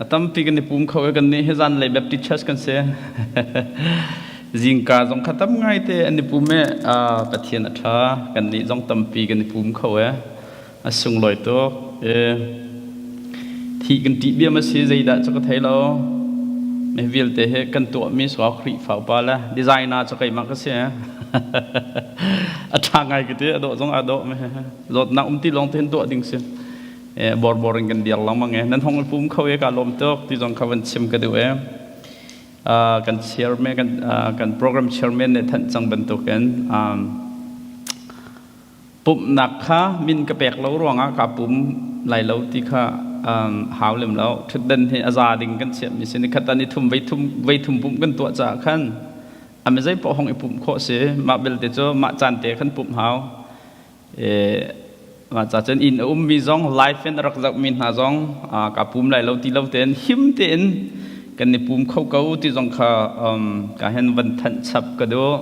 A tampi kan i pum kho i kannih hi zanlei Baptist Church kan si. Zingka zong kha tam ngaite an i pum i Pathian a ṭha. Kannih zong tampi kan i pum kho i a sunglawi tuk. Thih kan ṭih bia ma si zeidah cu ka thei lo. Mi vialte hi kan tuahmi sua Khrihfa upa le designer cu keimah ka si. A ṭha ngai ka ti, a dawh zong aa dawh. Zawtnak um ti lawng te hin tuah ding si. Borbor in kan dir lengmang e nan hong i pum kho e ka lawm tuk ti zong kha van chim ka duh e. Kan chairman kan program chairman nih thanh cang bantukin pumhnak kha min ka pek lo ruangah ka pum lai lo ti kha hau lem lo. Thutdan hi a za ding kan chiah mi si. Ni khat an i thum vei thum vei thum pumh kan tuah caah khan a zei poh hong i pumh khawh si. Mah belte cu mah caan te khan pumh hau. Mah ca cun inn a ummi zong live in a rak zohmi hna zong ka pum lai lo ti lo tein him tein kan i pum kho ko ti zong kha ka hen van thanh chap ka duh.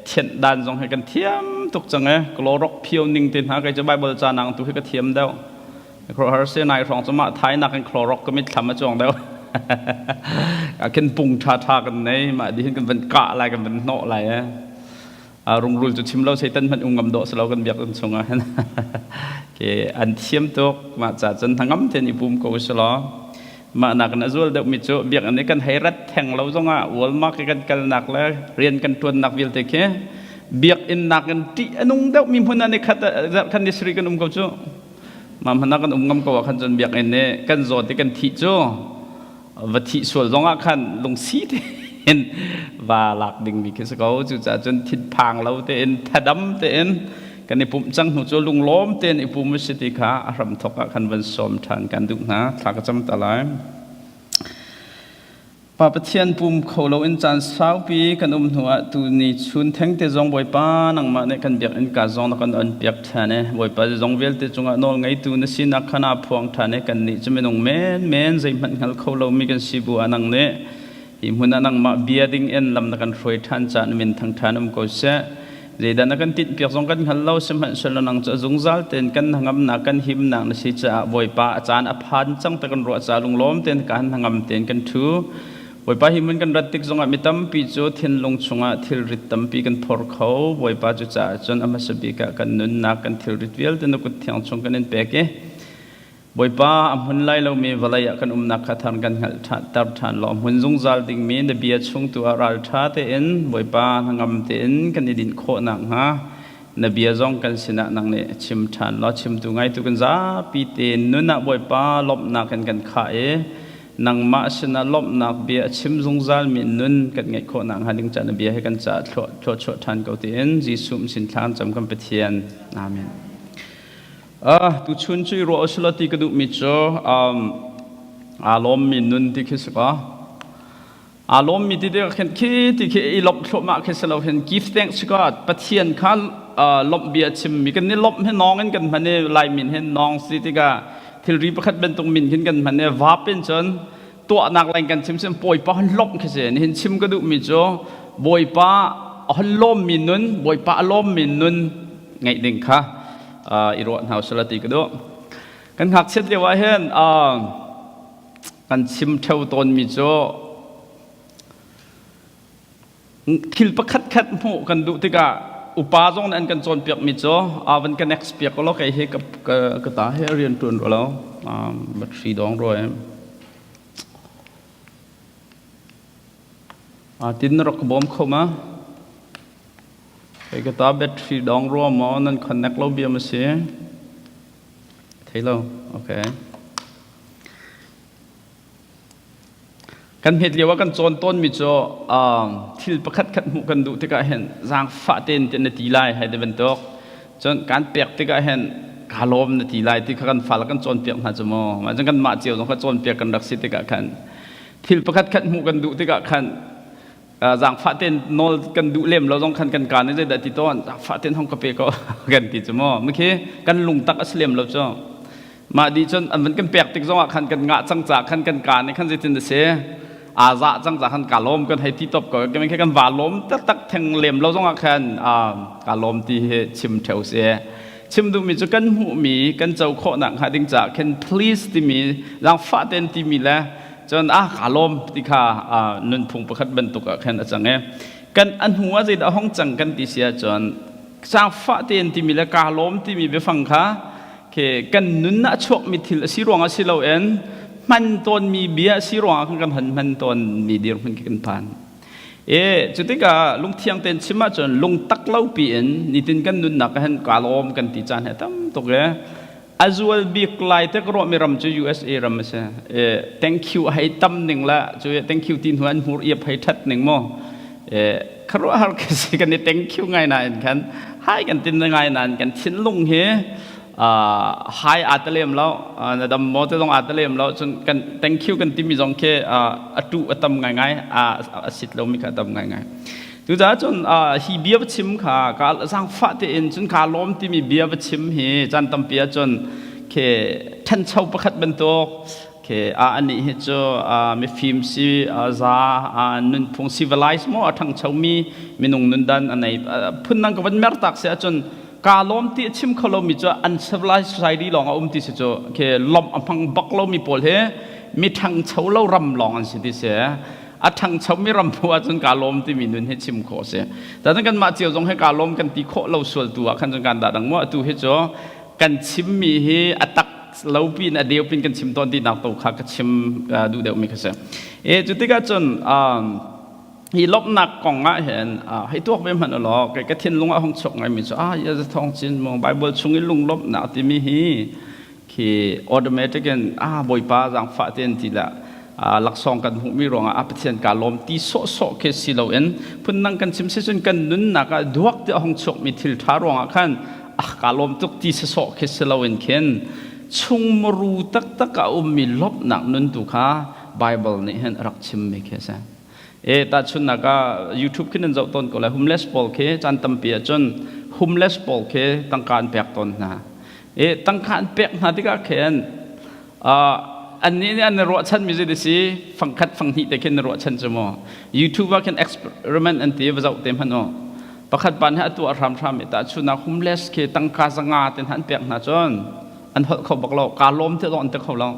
Thianh dan zong hi kan thiam tuk cang e. Klorok phio ning te hna kai cu Bible ca nang tu hi ka thiam deuh. Har se nai hrawng cu mah thai nak in klorok ka mit thlam a chuang deuh. A khin pung tha tha kan nei mah di hin kan van kah lai kan van hnawh lai e. Rungrul cu chim lo, Satan hmanh um ngam dawh si lo kan biakinn chungah hin. Ke an thiam tuk. Mah ca cun hnangam tein i pum ko si law mah nak in a zual deuhmi cu biakinn i kan hei rat theng lo zongah Walmart i kan kalnak le rian kan ṭuannak vialte khi biakinn nakin ṭih a nung deuhmi hmun ah ni khat zarh khat ni sarih kan um ko cu. Mah hmanh ah kan um ngam ko ah khan cun biakinn i kan zawt i kan thih cu va thih sual zongah khan lungsi tein va lak dingmi khi si ko. Cucaah cun thinphang lo tein, thadam tein kan i pumh cang hnu cu lunglawm tein i pum a si ti kha a hramthawk ah khan van sawm ṭhan kan duh hna. Thla ka cam ta lai. Pa Pathian, pum kho loin caan saupi kan um hnuah tuni chun thengte zong Bawipa nangmah nih kan biakinn ka zong na kan onpiak ṭhan i Bawipa zong vialte cungah nawl ngeitu na sinak kha naa phuang ṭhan i kannih cu minung menmen zeihmanh hngal kho lomi kan si bu ah nang nih hi hmun ah nangmah bia ding in lam na kan hruai ṭhan caah na min thang ṭhan um ko seh. Zeidah na kan tinhpiak zong kan hngal lo, sihmanhsehlaw nang cu a zungzal tein kan hnangamnak, kan himnak na si caah Bawipa, a caan a phan cang te kan ruah caah lunglawm tein kan hnangam tein kan ṭhu. Bawipa, hi hmun kan rat tik zongah mi tampi cu thinlung chungah thilrit tampi kan phor kho. Bawipa, cucaah cun a hmasa bik ah kan nunnak, kan thilrit vialte na kut thiang chung kan in pek i Bawipa, a hmun lai lomi vawlei ah kan umnak kha thar kan hngalh ṭhanter ṭhan law hmun zungzal dingmi na bia chung tu ah ralṭha tein Bawipa, hnangam tein kan i dinh khawh nakhnga na bia zong kan sinah nang nih chim ṭhan law chimtu ngaitu kan zapi tein nun ah Bawipa lawmhnak in kan khah i nangmah sinah lawmhnak bia a chim zungzalmi nun kan ngeih khawh nakhnga ding ca na bia he kan caah thluachuah ṭhan ko tiin Jesuh sin thla kan cam kan Pathian. Amen. Tuchun cu i ruah usila ti ka duhmi cu aa lawmmi nun ti khi si kaw. Aa lawmmi ti tikah khin khi ti khi i lawmh thluahmah khi si lo hin give thanks to God, Pathian kha lawmh bia chimmi kan ni lawmh hi nawng in kan hman i Lai min hin nawng si tikah thilri pakhat bantuk min khin kan hman i vap in cun tuahnak leng kan chim sim Bawipa hon lawmh khi si. Nihin chim ka duhmi cu Bawipa hon lawmmi nun, Bawipa a lawmmi nun ngeih ding kha i ruah hna usila ti ka duh. Kan ngakchiat lio ah hin kan chim theo tawnmi cu thil pakhat khat hmuh kan duh tikah upa zong nih an kan cawnpiakmi cu van ka next piak law kei hi ka ta hi rian ṭuan rua lo, battery dong rua tin na rak ka bawm kho ma? Kei ka ta battery dong rua maw nan connect lo bia ma si? Thei lo. Okay. Kan hmet lio ah kan cawn tawnmi cu thil pakhat khat hmuh kan duh tikah hin zaangfah tein ti na ti lai hei ti bantuk. Cun kan pek tikah hin kaa lawm na ti lai ti kha kan fale kan cawnpiak hna cu mu. Mah cun kanmah cio zong kha cawnpiak kan rak si tikah khan thil pakhat khat hmuh kan duh tikah khan zaangfah tein nawl kan duh lem lo zong khan kan kaan i zeidah ti tawn, zaangfah tein hong ka pe ko kan ti cu mu. Mikhi kan lungtak a si lem lo cu. Mah dih cun an van kan pek tik zongah khan kan ngah cang ca khan kan kaan i khan zeitin a si aa zah cang ca khan ka lawm kan hei ti top ko. Kan kan va lawm taktak theng lem lo zongah khan ka lawm ti hi chim theo si. Chim duhmi cu kan hmuhmi kan co khawhnak hnga ding caah khin please timi zaangfah tein timi le cun ah kaa lawm ti kha nunphung pakhat bantuk ah khan a cang i kan a hnu ah zeidah hong cang kan ti si ahcun zaangfah tein timi le kaa lawm timi biafang kha khi kan nun ah chuakmi thil a si ruangah si loin hman tawnmi bia a si ruangah khan kan hon hman tawnmi dirhmun khi kan phan. E cutikah lungthiang tein chim ahcun lungtak lo piin nitin kan nunnak ah hin kaa lawm kan ti caan hi a tam tuk e. A zual bik lai te ka ruahmi ram cu USA ram a si. E, thank you hei tam ning la cu thank you ti hnu an hmur iap hei that ning mo. E, khuaruahhar khi si kan i thank you ngai nain khan hai kan tin ngai nain kan thinlung hi hai aa telem lo na dam maw te zong aa telem lo cun kan thank you kan timi zong khi a tu a tam ngaingai a sit lomi kha a tam ngaingai cucaah cun hi bia va chim kha ka zaangfah tein cun kaa lawm timi bia va chim hi caan tampi ahcun khi ṭhancho pakhat bantuk khi anih hi cu mifim si za nunphung civilize maw a ṭhangchomi minung nundan a nei phundang ka van mer tak si ahcun kaa lawm ti a chim kho lomi cu uncivilized society lawng a um ti si cu khi lawmh a hmang bak lomi pawl hi mi ṭhangcho lo ram lawng an si ti si a ṭhangchomi ram phu ahcun kaa lawm timi nun hi chim khawh a si cun kanmah cio zong hi kaa lawm kan ti khawh lo sual tu ah khan cun kan dah dang mu atu hi cu kan chimmi hi a tak lo pin a deu pin kan chim tawn ti nak to kha ka chim duh deuhmi kha si e cu tikah cun hi lawmhnak kong ah hin hei tuak ve hmanh law kei ka thinlung ah hung chuak ngaimi cu ah ya thawng cin mu Bible chung i lunglawmhnak timi hi khi automatic in ah Bawipa zaangfah tein ti lah laksawng kan hmuhmi ruangah ah Pathian ka lawm ti sawhsawh khi si loin phundang kan chim si cun kan nunnak ah duak ti a hung chuakmi thil ṭha ruangah khan ah ka lawm tuk ti sawsawh khi si loin khin chungmuru taktak a ummi lawmhnak nun tu kha Bible nih hin a rak chimmi khi a si. E tahchunhnak ah YouTube khi nan zoh tawn ko lai homeless pawl khi caan tampi ahcun homeless pawl khi tangka an pek tawn hna. E tangka an pek hna tikah khin annih nih an i ruahchan mi zei si fangkhat fanghnih te khin na ruahchan cu mu. YouTube ah khin experiment an ti va zoh te hmanh u. Pakhat pa nih a tuah hramhram i tahchunhnak homeless khi tangka zanga te hna an pek hna cun an holh kho bak lo kaa lawm te zong an ti kho lo.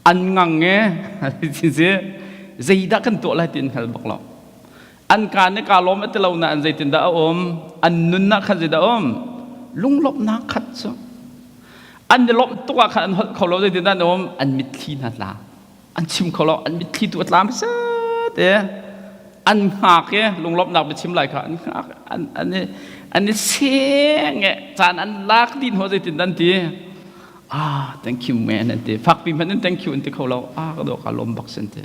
An ngang e si zeidah kan tuah lai ti an hngal bak lo an ka nih kaa lawm a ti lo nain zeitindah a um an nunnak khan zeidah a um lunglawmhnak khat cu an i lawmh tuk ah khan an holh kho lo zeitindah an um an mitthli hna tla an chim kho lo an mitthli tu a tla hmasa te an hngak i lunglawmhnak biachim lai kha an hngak an an i an i seng e caan an lak dih hnu zeitindah an ti Ah, thank you man an ti. Fakpi hmanh in thank you an ti kho lo. Ah, ka dawh ka lawm bak sin ti.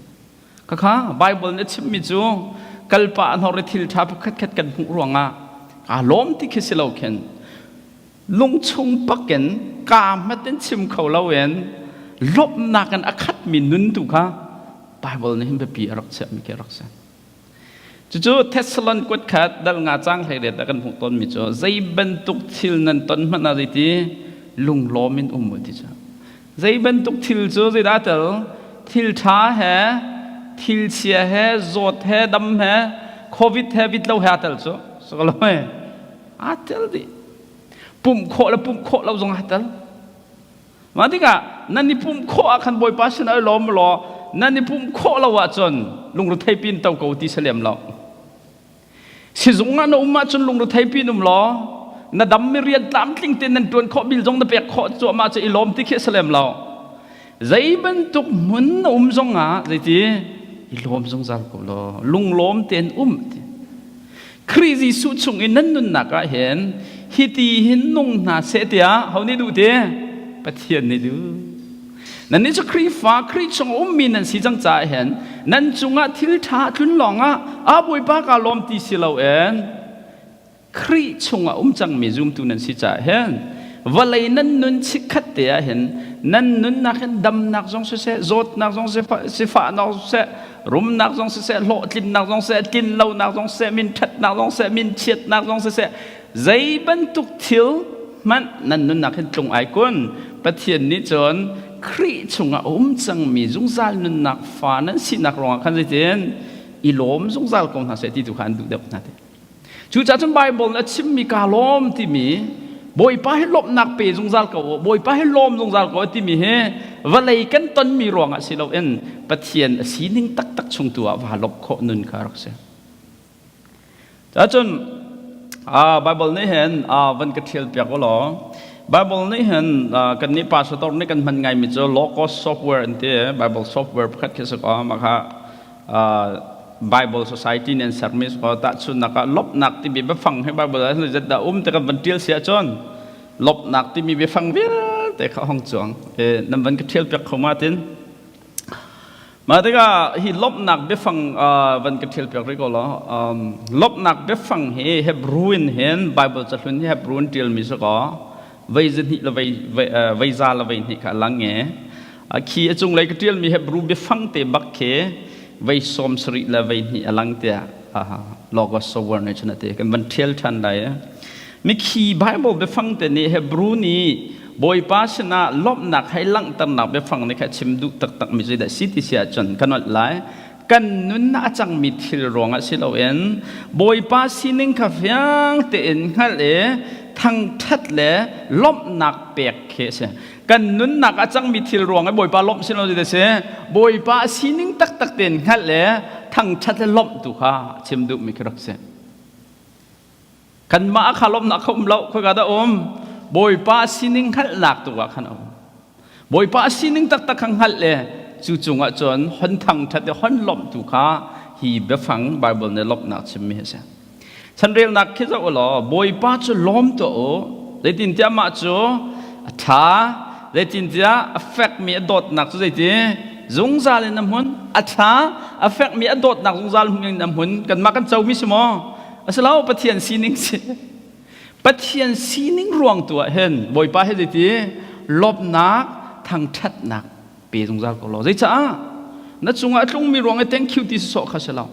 Khakha Bible nih a chimmi cu kalpa an hor i thil ṭha pakhat khat kan hmuh ruangah kaa lawm ti khi si lo khin lungchung pakin kaa hmat in chim kho lo in lawmhnak in a khatmi nun tu kha Bible nih hin biapi a rak chiahmi khi a rak si. Cucu Thessalon kuat khat dal nga cang 18 ah kan hmuh tawnmi cu zei bantuk thil nan ton hmanh ah zeiti lunglawm in um u ti cu. Zei bantuk thil cu zeidah tel thil ṭha he thil chia he zawt he dam he covid he vit lo he aa tel cu. Sokalo he aa tel dih. Pumh khawh le pumh khawh lo zong aa tel. Mah tikah nan i pumh khawh ah khan Bawipa sinah i lawm law nan i pumh khawh lo ahcun lungrethei pin to ko ti si lem lo. Sizung ah na um ahcun lungrethei pin um law na dam mi rian tlamtling tein nan ṭuan khawh bil zong na pek khawh cuahmah cu i lawm ti khi a si lem lo. Zei bantuk hmun na um zong ah zeiti i lawm zungzal ko law lunglawm tein um ti. Khrih Jesuh chung i nan nunnak ah hin hiti hin nung hna seh tiah ho nih duh ti? Pathian nih duh. Nannih cu Khrihfa Khrih chung a ummi nan si cang caah hin nan cungah thil ṭha tlun lawngah a Bawipa kaa lawm ti si loin Khrih chungah um cangmi zumtu nan si caah hin vawlei nan nun chikkhat te ah hin nan nunnak hin damnak zong siseh zawtnak zong sifahnak zong siseh rumnak zong siseh hlawhtlinnak zong siseh tlinlonak zong siseh minṭhatnak zong siseh minchiatnak zong siseh zei bantuk thil hmanh nan nunnak hin tlung ai kun Pathian nih cun Khrih chungah a um cangmi zungzal nunnak fa nan sinak ruangah khan zeitin i lawm zungzal ko hna seh ti tu kha an duh deuh hna te. Cucaah cun Baibal nih a chimmi kaa lawm timi Bawipa hi lawmhnak pe zungzal ko u, Bawipa hi lawm zungzal ko timi hi vawlei kan tonmi ruangah si loin Pathian a sining taktak chung tu ah vaa lawmh khawh nun kha rak si. Cun Bible nih hin van ka ṭhial piak u law Bible nih hin kan nih pastor nih kan hman ngaimi cu low cost software an ti Bible software pakhat khi si ko mah kha Bible Society nih an sermi si ko tahchunhnak ah lawmhnak timi biafang hi Bible ah zeizat dah um ti kan van ṭial si ahcun lawmhnak timi biafang vialte kha hong cuang nan van ka ṭhial piak kho ma tin Mah tikah hi lawmhnak biafang van ka ṭhial piak rih ko law lawmhnak biafang hi Hebrew in hin Bible cahlun hi Hebrew in ṭialmi si kaw vei zahnih le vei vei za le vei hnih kha a lang i khi a cunglei ka ṭialmi Hebrew biafang te bak khi vei 70 le vei hnih a lang tiah Logos software nih cun a ti kan van ṭhial ṭhan lai. Mikhi Bible biafang te nih Hebrew nih Bawipa sinah lawmhnak hei langhternak biafang nih kha chim duh taktak mi zeidah si ti si ahcun kan ol lai. Kan nun a cangmi thil ruangah si loin Bawipa sining kha fiang tein hngalh i thangṭhat le lawmhnak pek khi a si. Kan nunnak a cangmi thil ruang i Bawipa lawmh si lo zeidah si? Bawipa sining taktak tein hngalh le thangṭhat le lawmh tu kha chim duhmi khi rak si. Kanmah kha lawmhnak kha um lo, khoika dah um? Bawipa sining hngalhnak tu ah khan a um. Bawipa sining taktak kha hngalh le cu cungah cun hon thangṭhat i hon lawmh tu kha hi biafang Bible nih lawmhnak chimmi a si. Chanrelnak khi zoh u law Bawipa cu lawm tuah u, zeitintiah mah cu a ṭha, zeitintiah a fekmi a dawtnak cu zeiti zungzal in a hmun, a ṭha, a fekmi a dawtnak zungzal in a hmun, kanmah kan comi si maw? Asilo Pathian sining si. Pathian sining ruang tu ah hin Bawipa he zeiti lawmhnak thangṭhatnak pe zungzal ko law. Zeicah? Na cungah a tlungmi ruang i thank you ti sawh kha si lo.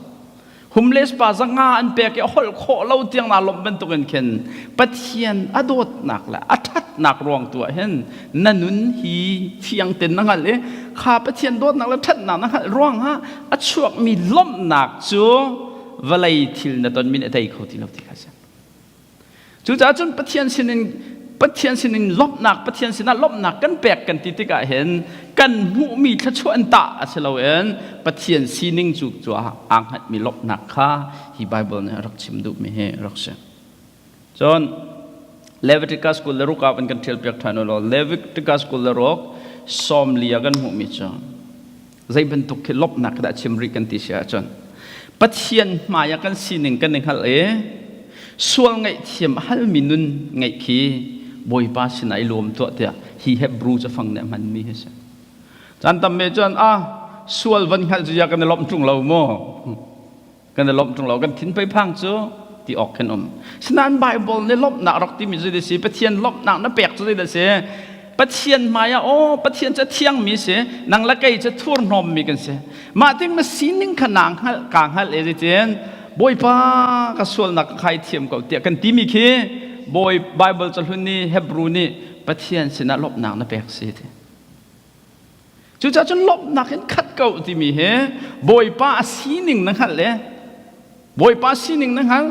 Homeless pa zanga an pek i a holh khawh lo tiang naa lawmh bantukin khin Pathian a dawtnak le a ṭhatnak ruang tu ah hin na nun hi fiang ten na hngalh i kha Pathian dawtnak le ṭhatnak na hngalh ruangah a chuakmi lawmhnak cu vawlei thil na tonmi nih a tei kho ti lo ti kha a si. Cucaah cun Pathian sinin Pathian sinin lawmhnak Pathian sinah lawmhnak kan pek kan ti tikah hin kan hmuhmi thluachuah an tah a si loin Pathian sining cu cu ah aa hngatmi lawmhnak kha hi Bible nih a rak chim duhmi hi rak si. Cun Leviticus 26 ah van kan ṭhial piak ṭhan u law Leviticus 26 sawmli ah kan hmuhmi cu zei bantuk khi lawmhnak dah chim rih kan ti si ahcun Pathian hmai ah kan sining kan i hngalh i sual ngaihthiam a halmi nun ngeih khi Bawipa sinah i lawm tuah tiah hi Hebrew cafang nih a hmanmi hi si. Caan tam me cun ah sual van hngalh cu ya kan i lawmh ṭung lo maw? Kan i lawmh ṭung lo kan thin pei phang cu ti awk khin um. Sinain Bible nih lawmhnak rak timi cu si Pathian lawmhnak na pek cu zeidah si Pathian hmai ah aw Pathian cu a thiangmi si nang le kei cu thurhnawmmi kan si mah ting na sining kha naa hngalh kaa hngalh e zeitin Bawipa ka sualnak ka khai thiam ko tiah kan timi khi Bawi Bible cahlun nih Hebrew nih Pathian sinah lawmhnak na pek si ti Cucaah cun lawmhnak in khat ko timi hi Bawipa a sining na hngalh le Bawipa sining na hngalh,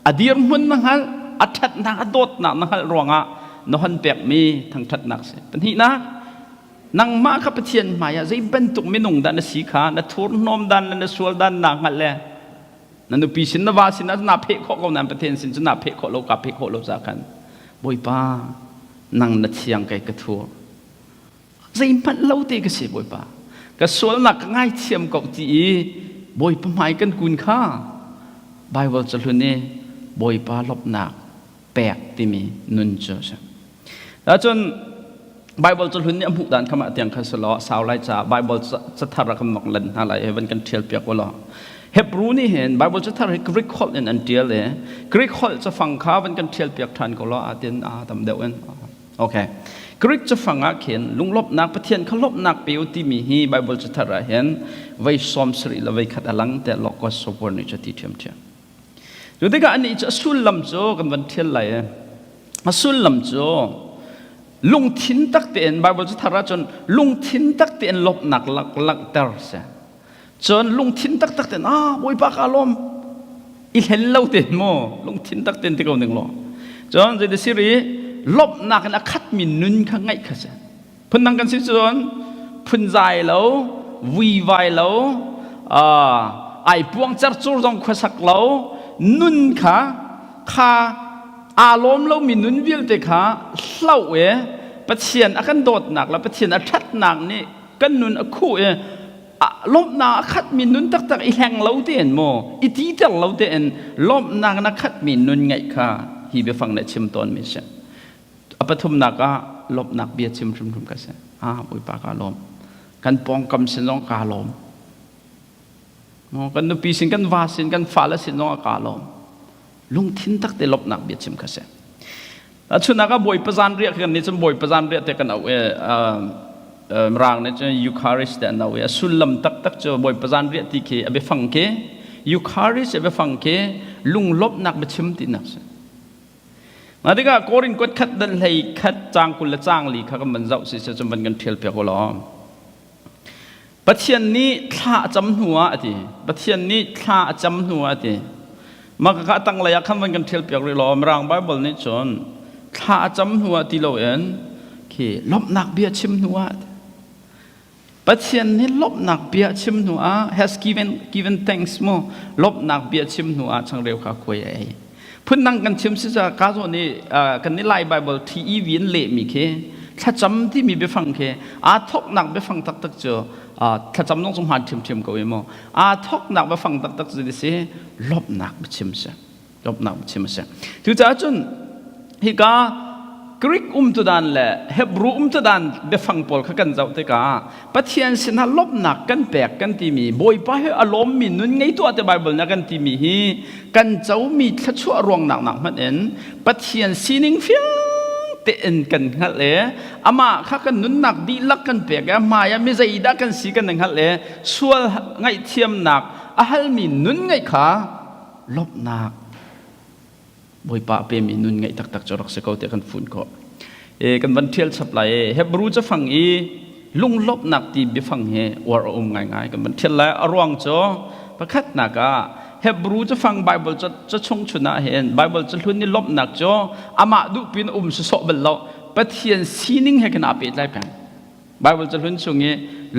a dirhmun na hngalh, a ṭhatnak, a dawtnak na hngalh ruangah na hon pekmi thangṭhatnak si. Pahnihnak, nangmah kha Pathian hmaiah zei bantuk minung dah na si kha na thurhnawm dan le na sual dan naa hngalh le na nupi sin na va sin ah naa pheh khawh ko nain Pathian sin cu naa pheh khawh lo kaa pheh khawh lo ca khan Bawipa nang na thiang kei ka thur Zeihmanh lo te ka si Bawipa. Ka sualnak ka ngaithiam ko ti i Bawipa hmai kan kun kha Bible cahlun i Bawipa lawmhnak pek timi nun cu a si. Cun Bible cahlun nih a hmuh dan kha mah tiang kha si law sau lai caah Bible cathar ah kan nok lan hna lai i van kan ṭhial piak u law Hebrew nih hin Bible cathar hi Greek holh in an ṭial i Greek holh cafang kha van kan ṭhial piak ṭhan ko law atin a tam deuh in Okay. Greek cafang ah khin lunglawmhnak Pathian kha lawmhnak pe u timi hi Bible cathar ah hin vei 70 le vei khat a lang te logos software nih cu ti ṭhiamṭhiam. Cu tikah anih cu a sullam cu kan van ṭhial lai i a sullam cu lungthin tak tein Bible cathar ah cun lungthin tak tein lawmhnak langhter si. Cun lungthin taktak tein ah Bawipa ka lawm i hlen lo tein maw lungthin tak tein ti ko ning law. Cun zei si ri lawmhnak in a khatmi nun kha ngaih kha si. Phundang kan si cun phunzai lo, vuivai lo, ai puang cercur zong khuasak lo, nun kha kha aa lawm lomi nun vialte kha hloh i Pathian a kan dawtnak le Pathian a ṭhatnak nih kan nun a khuh i lawmhnak a khatmi nun taktak i hleng lo tein maw i titer lo tein lawmhnak na khatmi nun ngeih kha hi biafang nih a chim tawnmi a si. A pathumnak ah lawmhnak bia chim hrimhrim ka si. Ah Bawipa kaa lawm. Kan pawngkam sin zong kaa lawm. Kan nupi sin, kan va sin, kan fale sin zong ah kaa lawm. Lungthin tak te lawmhnak bia chim kha si. Chunak ah Bawipa zanriah kan nih cun Bawipa zanriah te kan auh i Mirang nih cun Eucharist te an auh i a sullam taktak cu Bawipa zanriah ti khi a biafang khi Eucharist a biafang khi lunglawmhnak biachim tinak si. Mah tikah Korin kuat khat dan hlei khat caang 20 le caang li kha kan van zoh si cun van kan ṭhial piak u law. Pathian nih thla a cam hnu ah a ti. Pathian nih thla a cam hnu ah a ti. Mah kha a tanglei ah khan van kan ṭhial piak rih law Mirang Bible nih cun thla a cam hnu ah ti loin khi lawmhnak bia chim hnu ah Pathian nih lawmhnak bia chim hnu ah has given given thanks mu lawmhnak bia chim hnu ah changreu kha khuai a ei. Phundang kan chim si ca ka zawn i kan i Lai Bible TEV in lehmi khi thlacam timi biafang khi aa thawknak biafang taktak cu thlacam zong cu hmaan ṭhiamṭhiam ko i mu aa thawknak biafang taktak cu si lawmhnak biachim si lawmhnak biachim a si. Cucaah cun hika Greek umtudan le Hebrew umtudan biafang pawl kha kan zoh tikah Pathian sinah lawmhnak kan pek kan timi Bawipa he a lawmmi nun ngei tuah te Bible na kan timi hi kan comi thluachuah ruangnak nak hmanh in Pathian sining fiang tein kan hngalh i amah kha kan nunnak dihlak kan pek i a hmai ah mi zeidah kan si kan hngalh i sual ngaihthiamnak a halmi nun ngeih kha lawmhnak Bawipa a pemi nun ngeih taktak cu rak si ko tiah kan fun khawh. E, kan van ṭhial chap lai e. Hebrew cafang i lunglawmhnak ti biafang hi uar a um ngaingai. Kan van ṭhial lai. A ruang cu pakhatnak ah Hebrew cafang Bible ca chung chun ah hin Bible cahlun i lawmhnak cu amah duhpin um sawsawh bal lo. Pathian sining he khan aa pehtlai peng. Bible cahlun chung i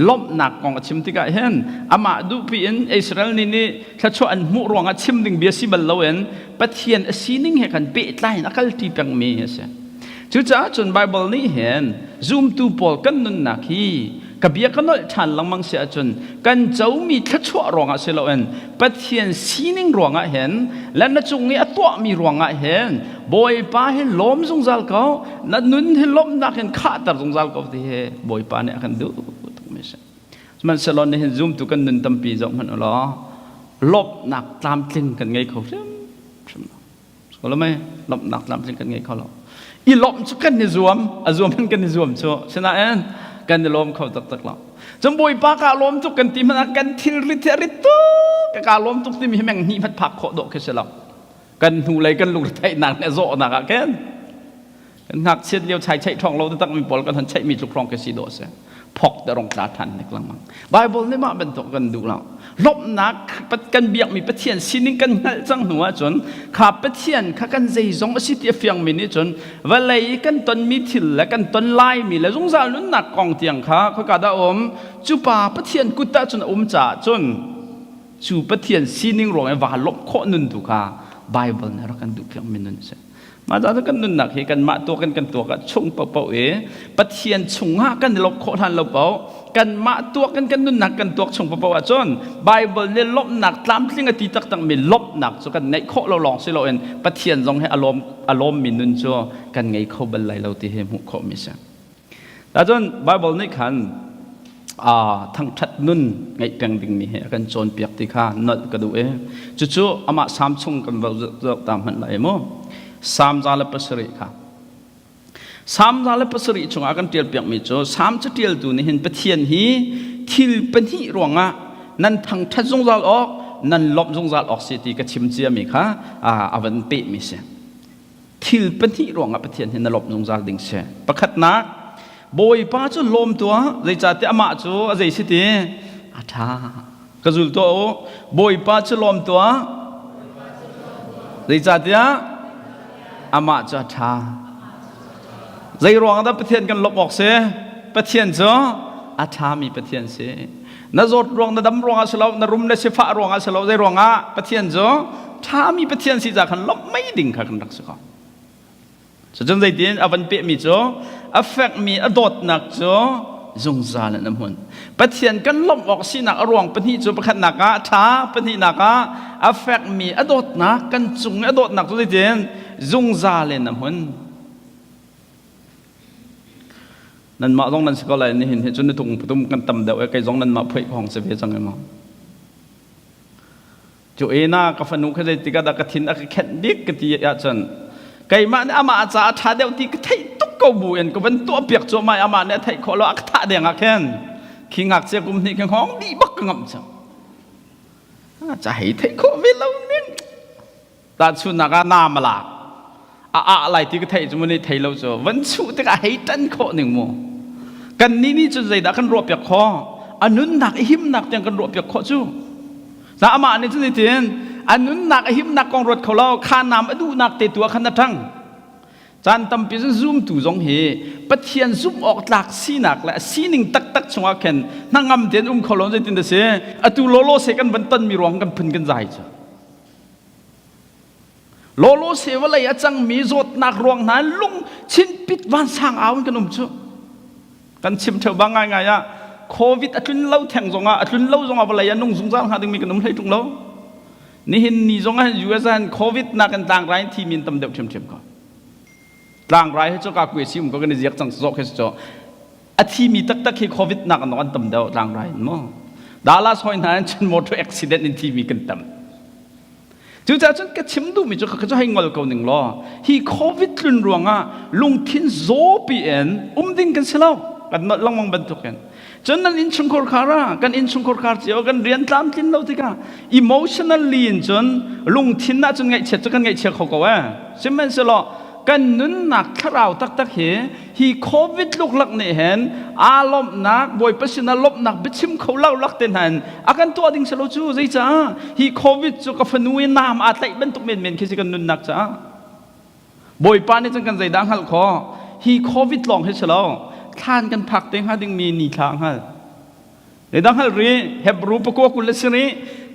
lawmhnak kong a chim tikah hin amah duhpi in Israel nih nih thluachuah an hmuh ruangah chim ding bia si bal loin Pathian a sining he khan pehtlai in a kalṭi pengmi a si. Cucaah cun Bible nih hin zumtu pawl kan nunnak hi ka bia ka nolh ṭhan lengmang si ahcun kan comi thluachuah ruangah si loin Pathian sining ruangah hin le na cung i a tuahmi ruangah hin Bawipa hi lawm zungzal ko na nun hi lawmhnak in khahter zungzal ko ti hi Bawipa nih a kan duh tukmi a si. Sihmanhsehlaw nihin zumtu kan nun tampi zoh hmanh u law lawmhnak tlamtling kan ngei kho hrimhrim lo. Ko mei lawmhnak tlamtling kan ngei kho lo. I lawmh cu kan i zuam, a zuam in kan i zuam cu. Sinain kan i lawm kho taktak lo. Cun Bawipa ka lawm tuk kan ti hmanh ah kan thilrit hi a rit tuk ka lawm tuk timi hi meng hnih hmanh phak khawh dawh khi si lo. Kan hnulei kan lungretheihnak le zawhnak ah khin kan ngakchiat lio chai cheih ṭhawng lo taktak mi pawl kan han cheihmi tluk hrawng khi si dawh si. Phok te rong tla ṭhan nek lengmang. Bible nih mah bantuk kan duh lo. Lawmhnak kan biakmi Pathian sining kan hngalh cang hnu ahcun kha Pathian kha kan zeizong a si ti a fiangmi nih cun vawlei kan tonmi thil le kan ton laimi le zungzal nunnak kong tiang kha khoika dah um cu pa Pathian kut ah cun a um caah cun cu Pathian sining ruang i vaa lawmh khawh nun tu kha Bible nih a rak kan duh piakmi nun a si. Mah caah kan nunnak hi kanmah tuak in kan tuak ah chung paohpaoh i Pathian chungah kan i lawmh khawh hlan lo paoh kanmah tuak in kan nunnak kan tuak chung paohpaoh ahcun Bible nih lawmhnak tlamtling a ti taktakmi lawmhnak cu kan ngeih khawh lo lawng si loin Pathian zong hi a lawm a lawmmi nun cu kan ngei kho bal lai lo ti hi hmuh khawhmi a si. Ahcun Bible nih khan thangṭhat nun ngeih peng dingmi hi a kan cawnpiak ti kha nolh ka duh i cucu amah Salm chung kan va zoh ta hmanh lai mu. Salm 107 kha. Salm 107 chungah kan ṭialpiakmi cu Salm caṭialtu nih hin Pathian hi thil pahnih ruangah nan thangṭhat zungzal awk nan lawmh zungzal awk si ti ka chim ciami kha a van pehmi si. Thil pahnih ruangah Pathian hi na lawmh zungzal ding si. Pakhatnak, Bawipa cu lawm tuah, zeicahtiah amah cu a zei si ti? A ṭha. Ka zul tuah u. Bawipa cu lawm tuah, zeicahtiah? Amah cu a ṭha. Zei ruang dah Pathian kan lawmh awk si? Pathian cu a ṭhami Pathian si. Na zawt ruang, na dam ruangah si lo, na rum le sifah ruangah si lo, zei ruangah Pathian cu ṭhami Pathian si ca khan lawmh mei ding kha kan rak si ko. Cucun zeitin a van pehmi cu a fekmi a dawtnak cu zungzal in a hmun. Pathian kan lawmh awk sinak a ruang pahnih cu pakhatnak ah a ṭha, pahnihnak ah a fekmi a dawtnak kan cung i a dawtnak cu zeitin zungzal in a hmun. Nanmah zong nan si ko lai nihin hi cun nutung patum kan tam deuh i kei zong nanmah phoih ka hong si ve cang i maw. Cu ena ka fanu kha zeitik ah dah ka thin a ka khenh bik ka ti ahcun keimah nih amah caah a ṭha deuh ti ka theih tuk ko bu in ka van tuah piak cuahmah i amah nih a theih khawh lo a ka thah deng ah khin khi ngakchia kum hnih khi hngawng dih bak ka ngamh cang. Ca hei theih khawh ve lo ning. Tahchunhnak ah naam a lak. A ah lai ti ka theih cu mu nih thei lo cu van chuh tikah hei ṭan khawh ning mu. Kan nih nih cun zeidah kan ruah piak khawh? A nunnak i himnak tiang kan ruah piak khawh cu. Sa amah nih cun zeitin a nunnak a himnak kong ruat kho lo kha naam a duhnak te tu ah khan a ṭang. Caan tampi cun zumtu zong hi Pathian zumh awk tlak sinak le a sining taktak chungah khin hnangam tein um kho lo zeitin dah si atu lawlaw se kan van tonmi ruang kan phun kan zai cu. Lawlaw se vawlei a cangmi zawtnak ruang hna lung chinpit vansang au in kan um cu. Kan chim theo bang ngaingai ah COVID a tlun lo theng zongah a tlun lo zongah vawlei ah nung zungzal hnga dingmi kan um hlei ṭung lo. Nihin ni zongah US ah COVID nak in tlangrai in thimi in tam deuh ṭhiamṭhiam ko. Tlangrai hi cu ka kue si um ko kan i ziak cang zawh khi cu a thimi taktak hi COVID nak an tam deuh tlangrai in mu. Dallas hoi hna in cun motor accident in thimi kan tam. Cucaah cun ka chim duhmi cu ka cu hei ngol ko ning law hi COVID tlun ruangah lungthin zawpi in um ding kan si lo kan nolh lengmang bantukin cun nan innchungkhar khar ah kan innchungkhar khar cio kan rian tlamtlin lo tikah emotionally in cun lungthin ah cun ngaihchiat cu kan ngaihchia kho ko eh sihmanhsehlaw kan nunnak thlarau taktak hi hi covid luklak nih hin aa lawmhnak bawipa sinah lawmhnak biachim kho lo lak te hna in a kan tuah ding selo cu zeicah hi covid cu ka fanu i naam aa tlaih bantuk menmen khi si kan nunnak caah bawipa nih cun kan zeidah hngalh khawh hi covid lawng hi si lo thlan kan phak te hnga dingmi ni thla hngal Zeidah hngalh rih Hebrew pakua 20 le si rih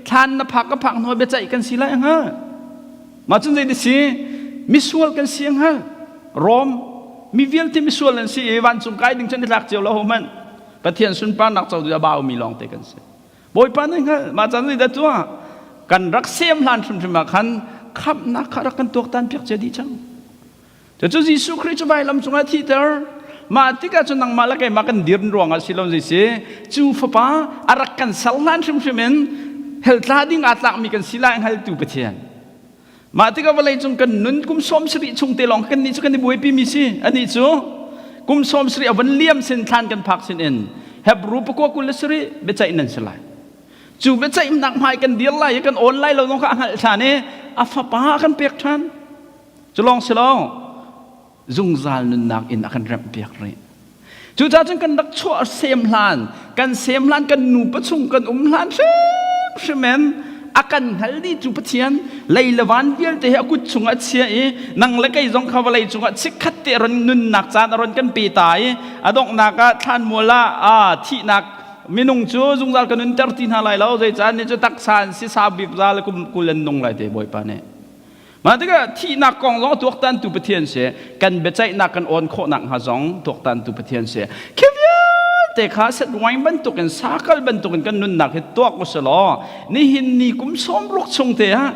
thlan na phak ka phak hnu biaceih kan si lai hngal mah cun zei si misual kan si hngal Rom mi vialte misual an si i vancung kai ding cun i tlak cio lo ho hmanh Pathian sunparnak co a baumi lawng te kan si Bawipa nih hngal mah caan zeidah tuah kan rak sem hlan hrimhrim ah khan khamhnak kha rak kan tuaktan piak cia dih cang Cucu Jesuh Khrih cu vailam cungah thihter. Mah tikah cun nangmah le keimah kan dir ruangah si lo zei si cu fapa a rak kan ser hlan hrimhrim in hell tla ding aa tlakmi kan si lai hngaltu Pathian. Mah tikah vawlei cung kan nun kum 70 chung te lawng kan nih cu kan i buaipi mi si. Anih cu kum 70 a van liam sin thlan kan phak sin in Hebrew pakua 27 biaceih nan si lai. Cu biaceihnak hmai kan dir lai i kan awn lai lo zong kha a hngalh ṭhan i a fapa a kan pek ṭhan. Cu lawng si lo, zungzal nunnak in a kan remhpiak rih. Cucaah cun kan rak chuah sem hlan, kan sem hlan, kan nupa chung kan um hlan hrimhrim in a kan hngal dih cu Pathian lei le van vialte hi a kut chungah a chia i nang le kei zong kha vawlei cungah chikkhat te ron nunnak caan a ron kan pe ta i a donghnak ah thlanmual ah ah thihnak minung cu zungzal ka nunter ti hna lai lo zeicah ni cu taksa an si sau bik za le kum 20 an nung lai te Bawipa nih Mah tikah thihnak kong zong a tuaktantu Pathian si, kan biaceihnak kan awn khawhnak hnga zong tuaktantu Pathian si. Khi vialte kha setruaing bantukin sakal bantukin kan nunnak hi tuak u law nihin ni kum 60 chung te ah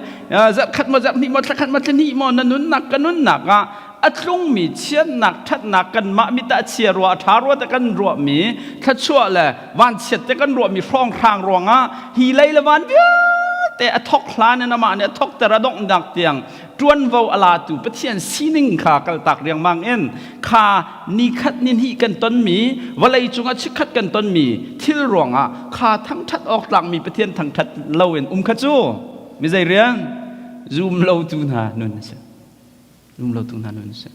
zarhkhat maw zarhhnih maw thlakhat maw thlahnih maw na nunnak ka nunnak ah a tlungmi chiatnak ṭhatnak kanmah mit ah chia rua a ṭha rua te kan ruahmi thluachuah le vanchiat te kan ruahmi hrawnghrang ruangah hi lei le van vialte a thok hlan in amah nih a thokter a donghnak tiang ṭuanvo a latu Pathian sining kha kaltak riangmang in kha nikhat ni hnih kan tonmi vawlei cungah chikkhat kan tonmi thil ruangah kha thangṭhat awk tlakmi Pathian thangṭhat loin um kha cu mi zei rian zum lotu hna nun a si. Lumlotu hna nun a si.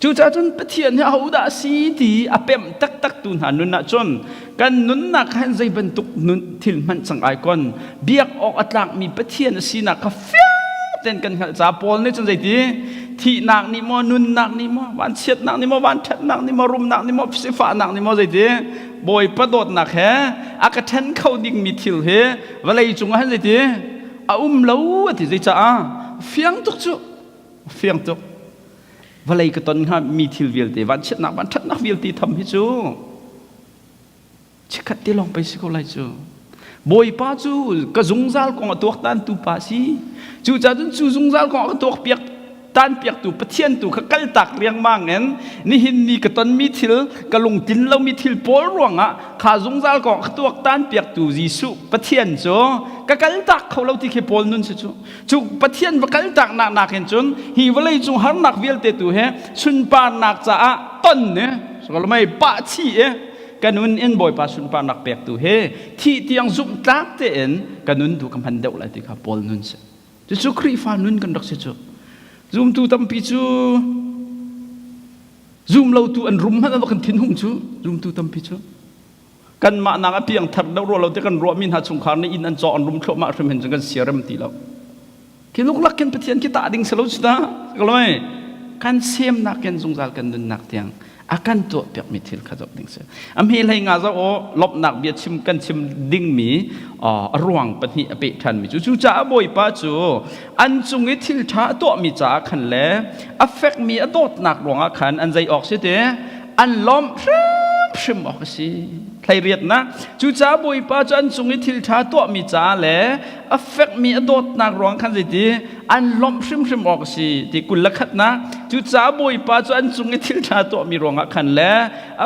Cucaah cun Pathian hi ahodah a si ti a pemh taktak tu hna nun ah cun kan nunnak han zei bantuk nun thil hmanh cang ai kon biak awk a tlakmi Pathian a sinak kha fiang tein kan hngalh caah Paul nih cun zeiti? Thihnak nih maw, nunnak nih maw, vanchiatnak nih maw, vanṭhatnak nih maw, rumnak nih maw, sifahnak nih maw zeiti Bawipa dawtnak he a ka ṭhen kho dingmi thil hi vawlei cungah hin zeiti a um lo a ti zeicaah fiang tuk cu fiang tuk vawlei ka ton hnga mi thil vialte vanchiatnak vanṭhatnak vialte tham hi cu Chikkhat te lawng pei si ko lai cu. Bawipa cu ka zungzal kong a tuaktan tu pa si. Cucaah cun cu zungzal kong a ka tuakpiak tanpiaktu Pathian tu kha kaltak riangmang in nihin ni ka tonmi thil ka lungtlin lomi thil pawl ruangah kha zungzal kong a ka tuaktan piaktu Jesuh Pathian cu ka kaltak kho lo ti khi Paul nun si cu. Cu Pathian va kaltak nak nakin cun hi vawlei cung harnak vialte tu he sunparnak caah ton ne mei pah chi e ka nun in Bawipa sunparnak pektu he thih tiang zumhtlak tein ka nun tu ka hman deuh lai ti kha Paul nun si. Cucu Khrihfa nun kan rak si cu. Zumtu tampi cu zum lotu an rum hmanh an kan thinhung cu zumtu tampi cu kanmah nak a piang thar deuh ruah lo te kan ruahmi hna chungkhar nih inn an caw an rum thluahmah hrim hin cun kan siarem ti lo. Khi luklak khin Pathian khi tah ding si lo cu ta. Kaloi kan semnak ken zungzal kan nunnak tiang a kan tuah piakmi thil kha zoh ding si. A hme hlei nga zoh aw lawmhnak bia chim kan chim dingmi a ruang pahnih a peh ṭhanmi cu cucaah Bawipa cu an cung i thil ṭha a tuahmi caah khan le a fekmi a dawtnak ruangah khan an zei awk si te an lawmh hrimhrim awk a si. Thleiriatnak cucaah Bawipa cu an cung i thil ṭha tuahmi caah le a fekmi a dawtnak ruang khan zeiti an lawmh hrimhrim awk a si ti 21 nak cucaah Bawipa cu an cung i thil ṭha tuahmi ruangah khan le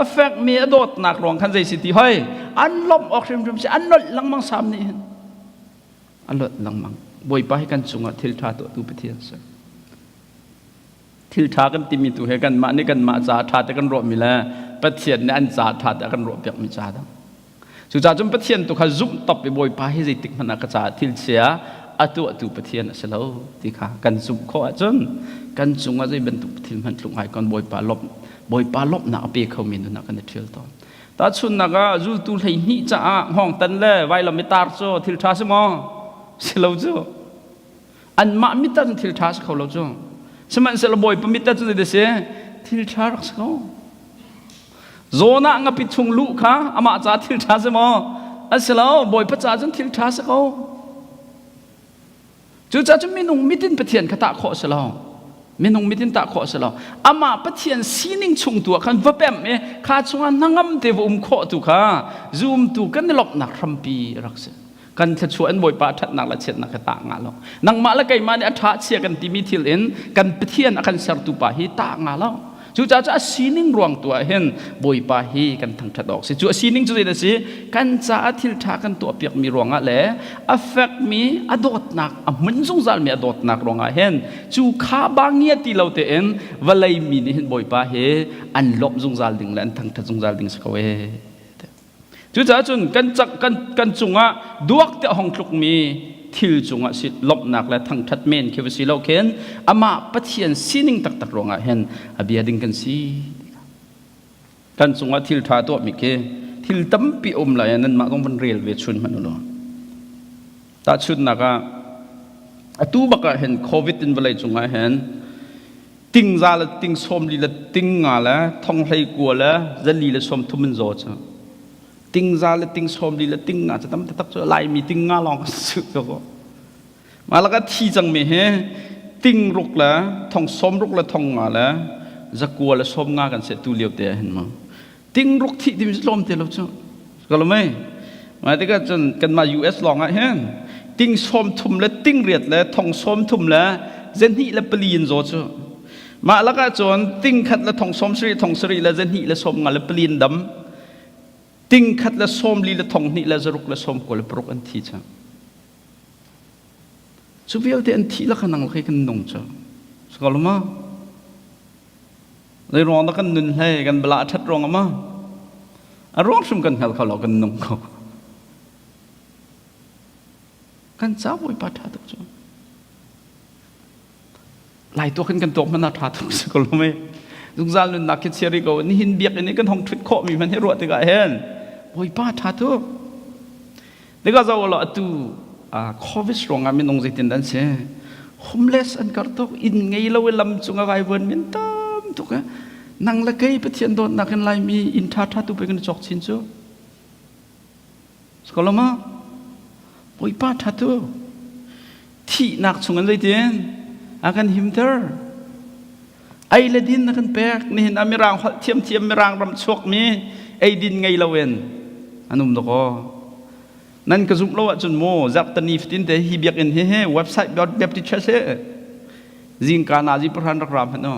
a fekmi a dawtnak ruang khan zei si ti hoi an lawmh awk hrimhrim si an nolh lengmang sam nih hin a lawt lengmang Bawipa hi kan cungah thil ṭha tuahtu Pathian si thil ṭha kan timi tu he kanmah nih kanmah ca ṭha te kan ruahmi le Pathian nih an ca ṭha te kan ruahpiakmi ca dang Cucaah cun Pathian tu kha zumh top i Bawipa hi zeitik hmanh ah ka caah thil chia a tuahtu Pathian a si lo ti kha kan zumh khawh ahcun kan cungah zei bantuk thil hmanh tlung ai kon Bawipa lawmh Bawipa lawmhnak a pe khomi nun ah kan i ṭhial tawn. Tahchunhnak ah zultu 12 caah hngawngtan le vailam i tar cu thil ṭha si maw? Si lo cu. Anmah mit ah cun thil ṭha si kho lo cu. Sihmanhsehlaw Bawipa mit ah cun zei si? Thil ṭha rak si ko. Zawn ah ngapi chung luh kha amah ca thil ṭha si maw? A si lo, Bawipa ca cun thil ṭha si ko. Cucaah cun minung mit in Pathian kha tah khawh a si lo. Minung mit in tah khawh a si lo. Amah Pathian sining chung tu ah khan va pemh i kha chungah hnangam te va um khawh tu kha zumtu kan i lawmhnak hrampi a rak si. Kan thluachuah in Bawipa ṭhatnak le chiatnak kha tah nga lo. Nangmah le keimah nih a ṭha chia kan timi thil in kan Pathian a kan sertu pa hi tah nga lo. Cucaah cu a sining ruang tu ah hin Bawipa hi kan thangṭhat awk si. Cu a sining cu zeidah a si? Kan caah thil ṭha kan tuahpiakmi ruangah le a fekmi a dawtnak a hmun zungzalmi a dawtnak ruangah hin cu kha ba ngia ti lo tein vawlei mi nih hin Bawipa hi an lawmh zungzal ding le an thangṭhat zungzal ding si ko ee. Cucaah cun kan, kan, kan cungah duak te a hong tlukmi thil cungah si lawmhnak le thangṭhat men khi va si lo khin amah Pathian sining taktak ruangah hin a bia ding kan si. Kan cungah thil ṭha tuahmi khi thil tampi um lai nanmah zong van rel ve chun hmanh u law. Tahchunhnak ah atu bak ah hin COVID in vawlei cungah hin tingza le ting 40 le ting nga le thong hlei kua le zali le 30 in zaw cu tingza le ting 40 le ting nga cu tam taktak cu laimi ting nga lawng su ko mah laka thi cangmi hi ting ruk le thong sawm ruk le thong nga le zakua le sawm nga kan se tu lio te ah hin ma ting ruk thih timi cu tlawm te lo cu ka lo mei mah tikah cun kanmah US lawng ah hin ting 30 le ting riat le thong 30 le zahnih le pali in zaw cu mah lakah cun ting khat le thong 70 thong sarih le zahnih le sawm nga le pali in dam ting khat le sawm li le thong hnih le zaruk le sawm kua le paruk an thi cu cu vialte an thih la kha nang lakhi kan nung cu sakalma Zei ruang dah kan nun hlei kan bala a ṭhat ruang ma? A ruang hrim kan hngal kho lo kan nung ko. Kan ca Bawipa ṭha tuk cu. Lai tuak in kan tuak hmanh ah ṭha tuk si ko lo mei. Zungzal nunnak khi chia rih ko nihin biakinn i kan hong ṭhut khawhmi hmanh hi ruah tikah hin Bawipa ṭha tuk. Tikah zoh law atu COVID ruangah minung zeitin an si? Homeless an karh tuk, inn ngei lo i lam cung a vaivuan men tam tuk. Nang le kei Pathian dawtnak in Laimi inn ṭhaṭha tu pei kan i cawk chin cu. Skoloma Bawipa ṭha tu thihnak chung in zeitin a kan himter. Ei le din na kan pek. Nihin ah Mirang holh thiamthiam Mirang ram chuakmi eidin ngei loin an um dakaw. Nan ka zumh lo ahcun mu zarhtani fatin te hi biakinn hi hi website Baptist Church hi zingka nazi pahran rak ra hmanh u.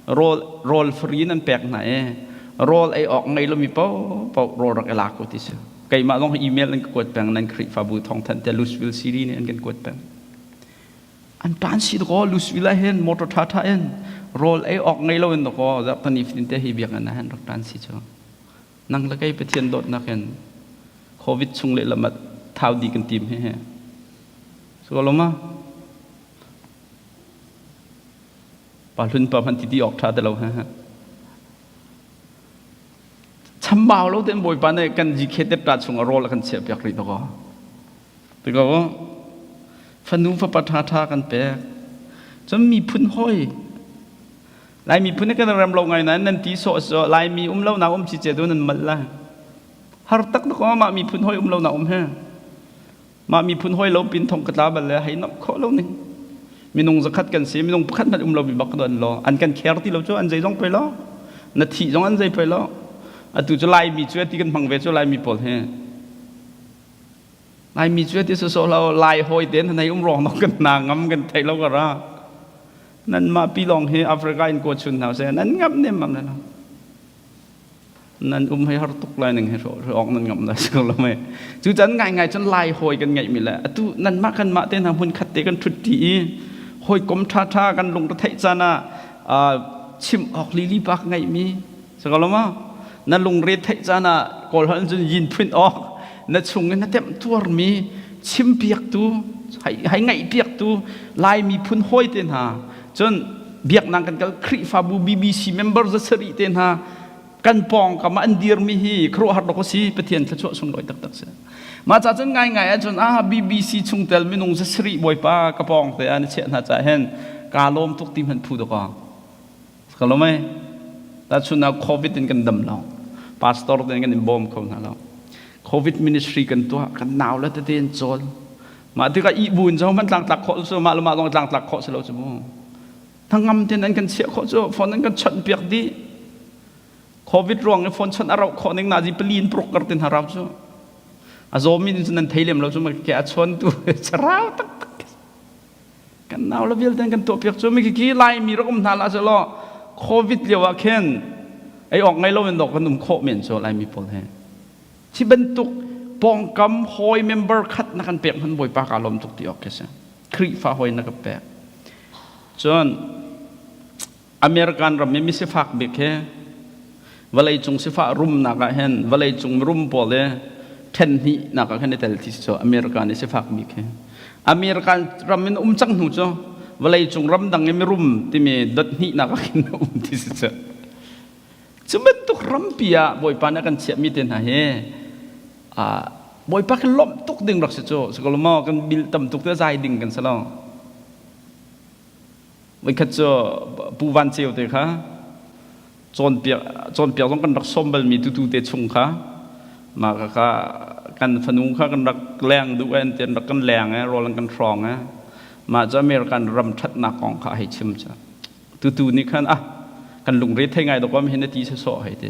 Rawl rawl free nan pek hna i rawl ei awk ngei lomi paohpaoh rawl rak i lak u ti si. Keimah zong email an ka kuat peng nan Khrihfabu thawngthanh te Louisville City nih an kan kuat peng. An tan si dakaw Louisville ah hin motor ṭha ṭha in rawl ei awk ngei lo in dakaw zarhtani fatin te hi biakinn ah hin rak tan si cu. Nang le kei Pathian dawtnak in COVID chung lehlam ah thau dih kan tim he he. Sualoma pa hlun pa hman ti ti awk tha te lo he he. Chambau lo ten Bawipa nih kan GK tep ta chung a rawl a kan chiah piak rih dakaw. Tiko fanu fapa tha tha kan pek. Cun miphun hawi Lai miphun kan rem lo ngai nain nan ti sawh sawh Laimi um lo nak um ci ce tu nan mal lai. Har tak tak mah miphun hoi um lo nak um he. Mah miphun hoi lo pin thong ka tla bal le hei nok khawh lo ning. Minung zakhat kan si minung pakhat hmanh um lo mi bak don lo an kan kher ti lo cu an zei zong pei lo na thi zong an zei pei lo atu cu Laimi cu ti kan hmang ve cu Laimi pawl he Laimi cu ti sawsawh lo Lai hawi ten hanai um rong nok kan na ngam kan thei lo ka ra Nanmah pi lawng hi Africa in kuat chun hna seh nan ngamh nem mam lo. Nan um hei har tuk lai ning he awk nan ngamh lai si lo mei. Cu can ngai ngai cun lai hawi kan ngeih mi le atu nanmah kanmah te hna hmun khat te kan ṭhut ṭi i hawikom ṭha ṭha kan lung retheih caan ah chim awk lili pa ka ngeih mi si ko lo ma na lungre theih caan ah kawl holh cun yin phun awk na chung in na temh tuarmi chimpiaktu hei ngaihpiaktu Lai miphun hawi te hna cun biaknak kan kal Khrihfabu BBC member za sarih te hna kan pawngkam ah an dirmi hi khuaruahhar dawk a si Pathian thluachuah sunglawi taktak si mah ca cun ngaingai ahcun ah BBC chungtel minung za sarih Bawipa ka pawng te ah na chiah hna caah hin kaa lawm tuk ti hmanh phu dawk Ka lawm ai. Tahchun ah COVID in kan dam lo. Pastor te kan in bawm kho hna lo. COVID ministry kan tuah, kan nau le tete in cawl. Mah tikah ihbu in zong man tlangtlak khawh cu mah le mah zong tlangtlak khawh si lo cu mu. Thangam ten an kan chiah khawh cu phone an kan chawnh piak dih. COVID ruang i phone chawnh a rauh khawh ning nazi pali in pruk kar tin harau cu. A zawmi in cun nan thei lem lo cu ma ke a chawn tu charau taktak. Kan nau le vialte kan tuahpiak cu mi khi Laimi rak um hna la selaw COVID lio ah khin ei awk ngei lo in dawk kan um khawh men cu Laimi pawl he. Hi bantuk pawngkam hawi member khat na kan pek hman Bawipa ka lawm tuk ti awk khi si. Khrihfa hawi na ka pek. Cun American ram i misifak bik hi vawleicung sifah rumnak ah hin vawleicung mirum pawl hi ṭhen hnihnak ah khin i tel ti si cu America nih sifak bik hi American ram in um cang hnu cu vawleicung ram dang i mirum timi dot hnihnak ah khin um ti si cu cu bantuk rampi ah Bawipa nih a kan chiahmi te hna hi Bawipa khi lawmh tuk ding rak si cu sikolo maw kan bil tam tuk te zai ding kan si lo Voikhat cu Pu Van Ceu te kha cawnpiak cawnpiak zong kan rak sawm balmi tutu te chung kha mah kha kan fanu kha kan rak leng duh an ti an rak kan leng e rawl an kan hrawng e mah cu American ram ṭhatnak kong kha hei chim cu tutu nih khan ah kan lungre thei ngai dawk am hin a ti sawsawh hei ti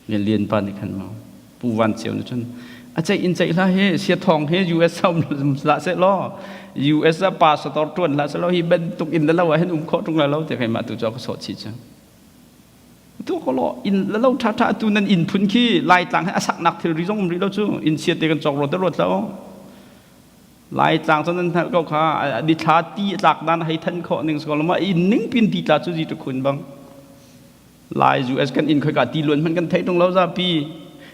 Lian pa nih khan maw Pu Van Ceu nih cun a ceih in ceih hlah hi sia thawng hi US um hlah seh law US ah pastor ṭuan hlah seh law hi bantuk in le lo ah hin um khawh ṭung lai lo ti keimah tu cu ka sawh chih cu tu ko law inn le lo ṭha ṭha tu nan inn phun khi Laitlang he a saknak thilri zong um rih lo cu inn chia te kan cawk ro te ruat lo Laitlang cu nan hngalh ko kha dithla ti a tlak dan hei than khawh ning so ma inn ning pin ti tla cu zi tu khun bang Lai US kan inn khoika ti luan hmanh kan thei tung lo zapi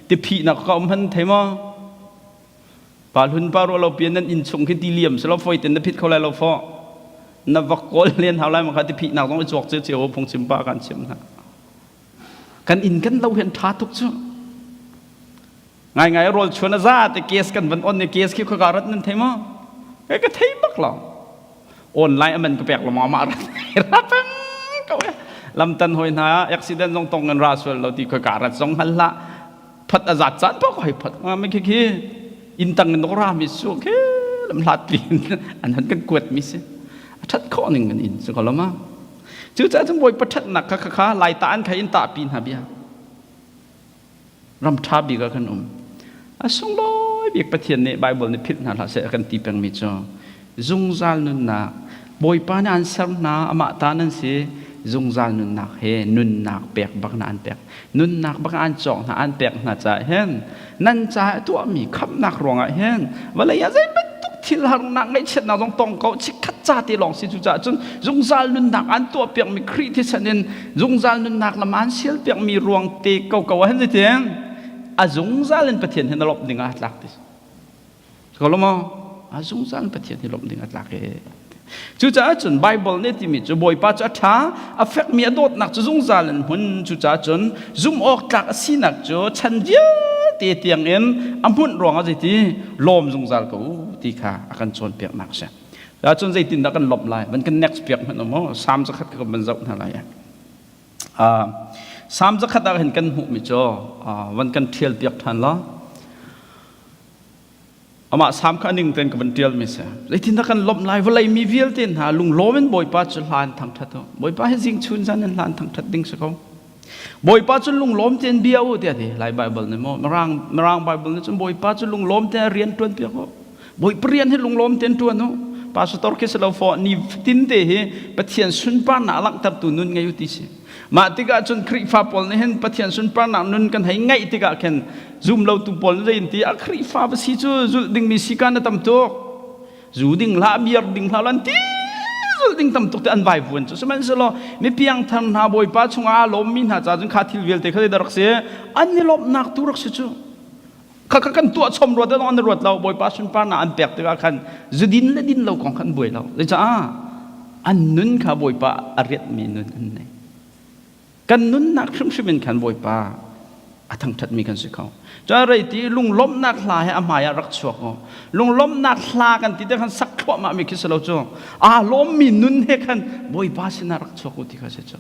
ti phihnak ka um hman thei maw pa hlun pa ruah lo pian nan inn chung khi ti liam selo foi ten na phit kho lai lo fo na va kawl len hau lai ma kha ti phihnak zong i chuak che cheu phung chim pa kan chim hna kan inn kan lo hian tha tuk cu ngai ngai rawl chuan a za te case kan van on ni case khi khoika rat nan thei maw kai ka thei bak lo. Online aman ka pek lama mah ra peng ko e. Lamtan hoi hna accident zong tong ngan ra sual lo ti khoi ka rat zong hal hlah. Phat a zat caan pok hoi phat ma khi khi inn tang in ra mi su khi lam hlat pin an han kan kuat mi si. A that khawh ning kan in su ko lama. Cucaah cun Bawipa ṭhatnak kha kha lai ta an kha in tahpi hna bia. Ram ṭha bik ah kan um. A sunglawi bik Pathian nih Baibal nih philh hna hlah seh a kan ti pengmi cu zungzal nunnak Bawipa nih an ser hna amah ta nan si zungzal nunnak he nunnak pek bak na an pek nunnak bak an cawk hna an pek hna caah hin nan caah tuahmi khamhnak ruangah hin vawlei ah zei bantuk thil harnak ngaihchiatnak zong tong ko chikkhat ca te lawng si cucaah cun zungzal nunnak an tuahpiakmi Khrih thisen in zungzal nunnak lam an sialpiakmi ruang te ko ko ah hin zeitin a zungzal in Pathian hin a lawmh ding ah tlak ti ko lo maw a zungzal in Pathian hi lawmh ding a tlak e Cucaah cun Baibal nih timi cu Bawipa cu a ṭha, a fekmi a dawtnak cu zungzal in hmun. Cucaah cun zumh awk tlak a sinak cu chan vialte tiangin a hmunh ruangah zeiti lawm zungzal ko u ti kha a kan cawnpiaknak a si. Cun zeitindah kan lawmh lai? Van kan next piak hmanh u mu. Salm zakhat ka van zoh hna lai. Uh, Salm zakhat ah hin kan hmuhmi cu uh, van kan ṭhial piak ṭhan law. Amah sam kha ning tein ka van ṭialmi si. Zeitindah kan lawmh lai? Vawlei mi vialte hna lunglawm in Bawipa cu hla in thangṭhat u. Bawipa hi zing chun zan in hla in thangṭhat ding si ko. Bawipa cu lunglawm tein bia u tiah ti Lai Bible nih maw Mirang Mirang Bible nih cun Bawipa cu lunglawm tein rian ṭuan piak u. Bawipa rian hi lunglawm tein ṭuan u. Pastor khi si lo fawh ni fatin te hi Pathian sunparnak a langhtertu nun ngei u ti si. Mah tikah cun Khrihfa pawl nih hin Pathian sunparnak nun kan hei ngaih tikah khin zum lotu pawl nih zei ti a Khrihfa va si cu zulh dingmi si kan a tam tuk. Zu ding hlah, beer ding hlah lan ti zulh ding tam tuk te an vai vuan cu sihmanhsehlaw mi piangthar hna Bawipa chungah aa lawmmi hna ca cun kha thil vialte kha zeidah rak si an i lawmhnak tu rak si cu kha kha kan tuah chom ruat an ruat lo Bawipa sunparnak an pek tikah khan zudin le din lo kong khan buai lo zeicah an nun kha Bawipa a rianhmi nun an nei kan nunnak hrimhrim in khan Bawipa a thangṭhatmi kan si kho cun rei ti lunglawmhnak hla he a hmai ah rak chuak u lunglawmhnak hla kan ti te khan sak thluahmah mi khi si lo cu aa lawmmi nun he khan Bawipa sinah rak chuak u ti kha si cu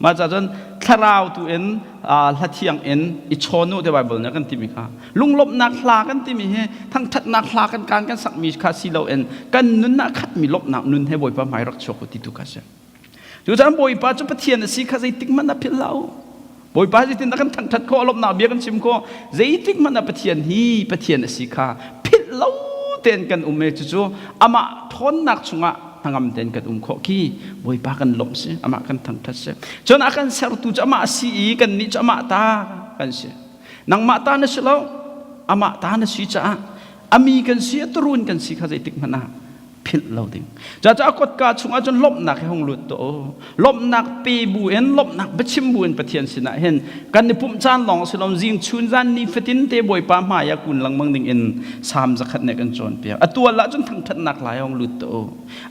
Mah ca cun thlarau tu in hla thiang in i chawn u te Bible nih kan timi kha lunglawmhnak hla kan timi hi thangṭhatnak hla kan kaan kan sakmi kha si loin kan nun ah khatmi lawmhnak nun he Bawipa hmai rak chuak u ti tu kha si. Cucaah Bawipa cu Pathian a si kha zeitik hmanh ah philh hlah u. Bawipa zeitin dah kan thangṭhat khawh lawmhnak bia kan chim khawh zeitik hmanh ah Pathian hi Pathian a si kha philh lo tein kan um i cucu amah ṭhawnnak chungah hnangam tein kan um khawh khi Bawipa kan lawmh si amah kan thangṭhat si cun a kan sertu cu amah a si i kannih cu amah ta kan si nangmah ta na si lo amah ta na si caah a mi kan si a turun kan si kha zeitik hmanh ah philh lo ding cucaah kotka chungah cun lawmhnak he hung lut tuah u lawmhnak pe bu in lawmhnak biachim bu in Pathian sinah hin kan i pumh caan lawng si lo zing chun zan ni fatin te Bawipa hmai ah kun lengmang ding in Salm zakhat nih kan cawnpiak a tual ah cun thangṭhatnak lai hung lut tuah u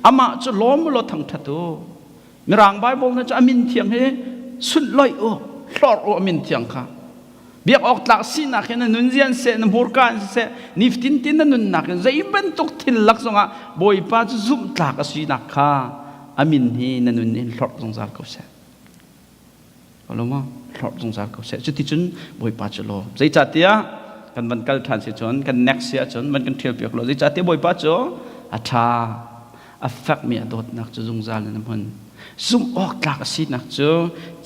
amah cu lawm u law thangṭhat u Mirang Bible nih cu a min thiang hi sunhlawih u hlorh u a min thiang kha biak awk tlak sinak hi na nunzian seh na hmurka in siseh nifatin tin na nunnak in zei bantuk thil lak zongah Bawipa cu zumh tlak a sinak kha a min hi na nun in hlorh zungzal ko seh lo maw hlorh zungzal ko seh cuticun Bawipa cu lawm zeicahtiah kan van kal ṭhan si cun kan next si ahcun van kan ṭhial piak lo zeicahtiah Bawipa cu a ṭha a fekmi a dawtnak cu zungzal in a hmun. Zumh awk tlak a sinak cu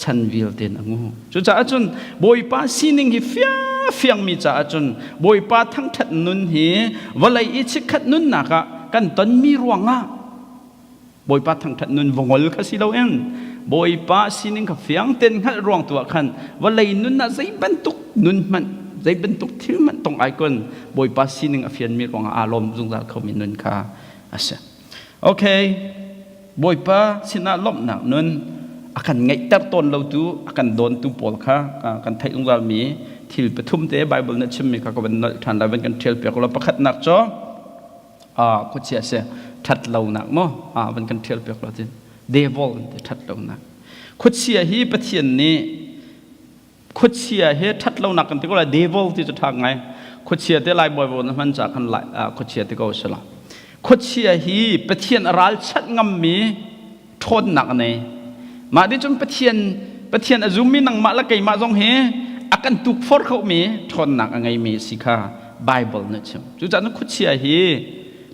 chan vialte in a ngu. Cucaah cun Bawipa sining hi fiangmi caah cun Bawipa thangṭhat nun hi vawlei i chikkhat nunnak ah kan tonmi ruangah Bawipa thangṭhat nun va ngol kha si loin Bawipa sining kha fiang tein hngalh ruang tu ah khan vawlei nun ah zei bantuk nun hmanh zei bantuk thil hmanh tong ai kun Bawipa sining a fianmi ruangah aa lawm zungzal khomi nun kha a si. Okay, Bawipa sinah lawmhnak nun a kan ngeihter tawn lotu, a kan dawntu pawl kha kan theih zungzalmi thil pathum te Bible nih chimmi kha ka van nolh ṭhan lai, van kan ṭhial piak law pakhatnak cu khuachia si ṭhat lonak maw van kan ṭhial piak law tin devil ti ṭhat lonak khuachia hi Pathian nih khuachia he ṭhat lonak kan ti ko lai devil ti cu ṭha ngai khuachia te lai bawi na hman ca khan lai khuachia ti ko sila. Khuachia hi Pathian a ralchanh ngammi ṭhawnnak a nei. Mah ti cun Pathian Pathian a zummi nangmah le keimah zong hi a kan tukforh khomi ṭhawnnak a ngeimi a si kha Bible nih a chim. Cucaah cun khuachia hi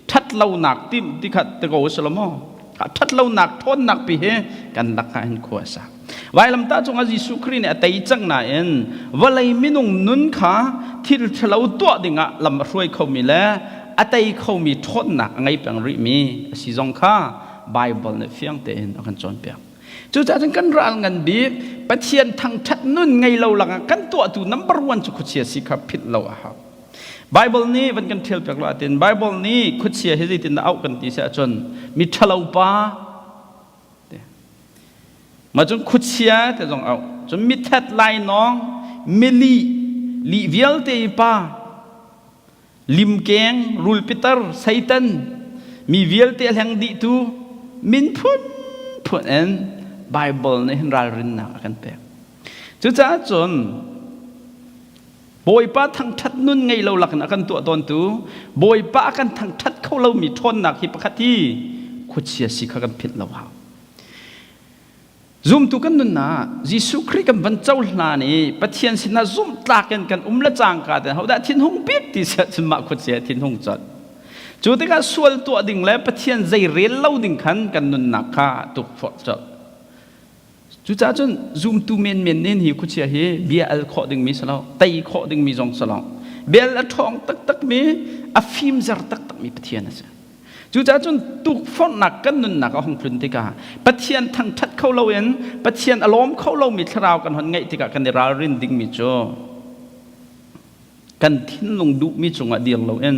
ṭhatlonak tim ti kha ti ko a si lo maw? Ṭhatlonak ṭhawnnak pi hi kan lakah hin khua a sa. Vailamtah cungah Jesuh Khrih nih a tei cang nain vawlei minung nun kha thil ṭhalo tuah dingah lam a hruai khomi le a tei khomi ṭhawnnak a ngei peng rihmi a si zong kha Baibal nih fiang tein a kan cawnpiak. Cucaah cun kan ral ngan bik Pathian thangṭhat nun ngei lo lakah kan tuahtu number one cu khuachia si kha philh lo a hau. Baibal nih van kan ṭhial piak lo ahtin Baibal nih khuachia hi zeitindah auh kan ti si ahcun mi ṭhalo pa Mah cun khuachia te zong auh. Cun mithet lainawng, milih, lih vialte i pa, limkeng, rulpitar, Satan, mi vialte a hleng dihtu, min phunphun in Bible nih hin ralrinnak a kan pek. Cucaah cun Bawipa thangṭhat nun ngei lo lakin a kan tuah tawntu Bawipa a kan thangṭhat kho lomi ṭhawnnak hi pakhat hi khuachia si kha kan philh lo hau. Zumtu kan nunnak Jesuh Khrih kan van cohlan i Pathian sinah zumhtlak in kan um le cangka te hodah thinhung bik ti siah cun mah khuachia thinhung colh. Cu tikah sual tuah ding le Pathian zei rel lo ding khan kan nunnak kha tukforh colh. Cucaah cun zumtu menmen nen hi khuachia hi bia al khawh dingmi si lo, tei khawh dingmi zong si lo. Bel a ṭhawng taktakmi, a fimzer taktakmi Pathian a si. Cucaah cun tukforhnak kan nunnak a hung tlun tikah Pathian thangṭhat kho loin Pathian a lawm kho lomi thlarau kan hon ngeih tikah kan i ralrin dingmi cu kan thinlung duhmi cungah dir loin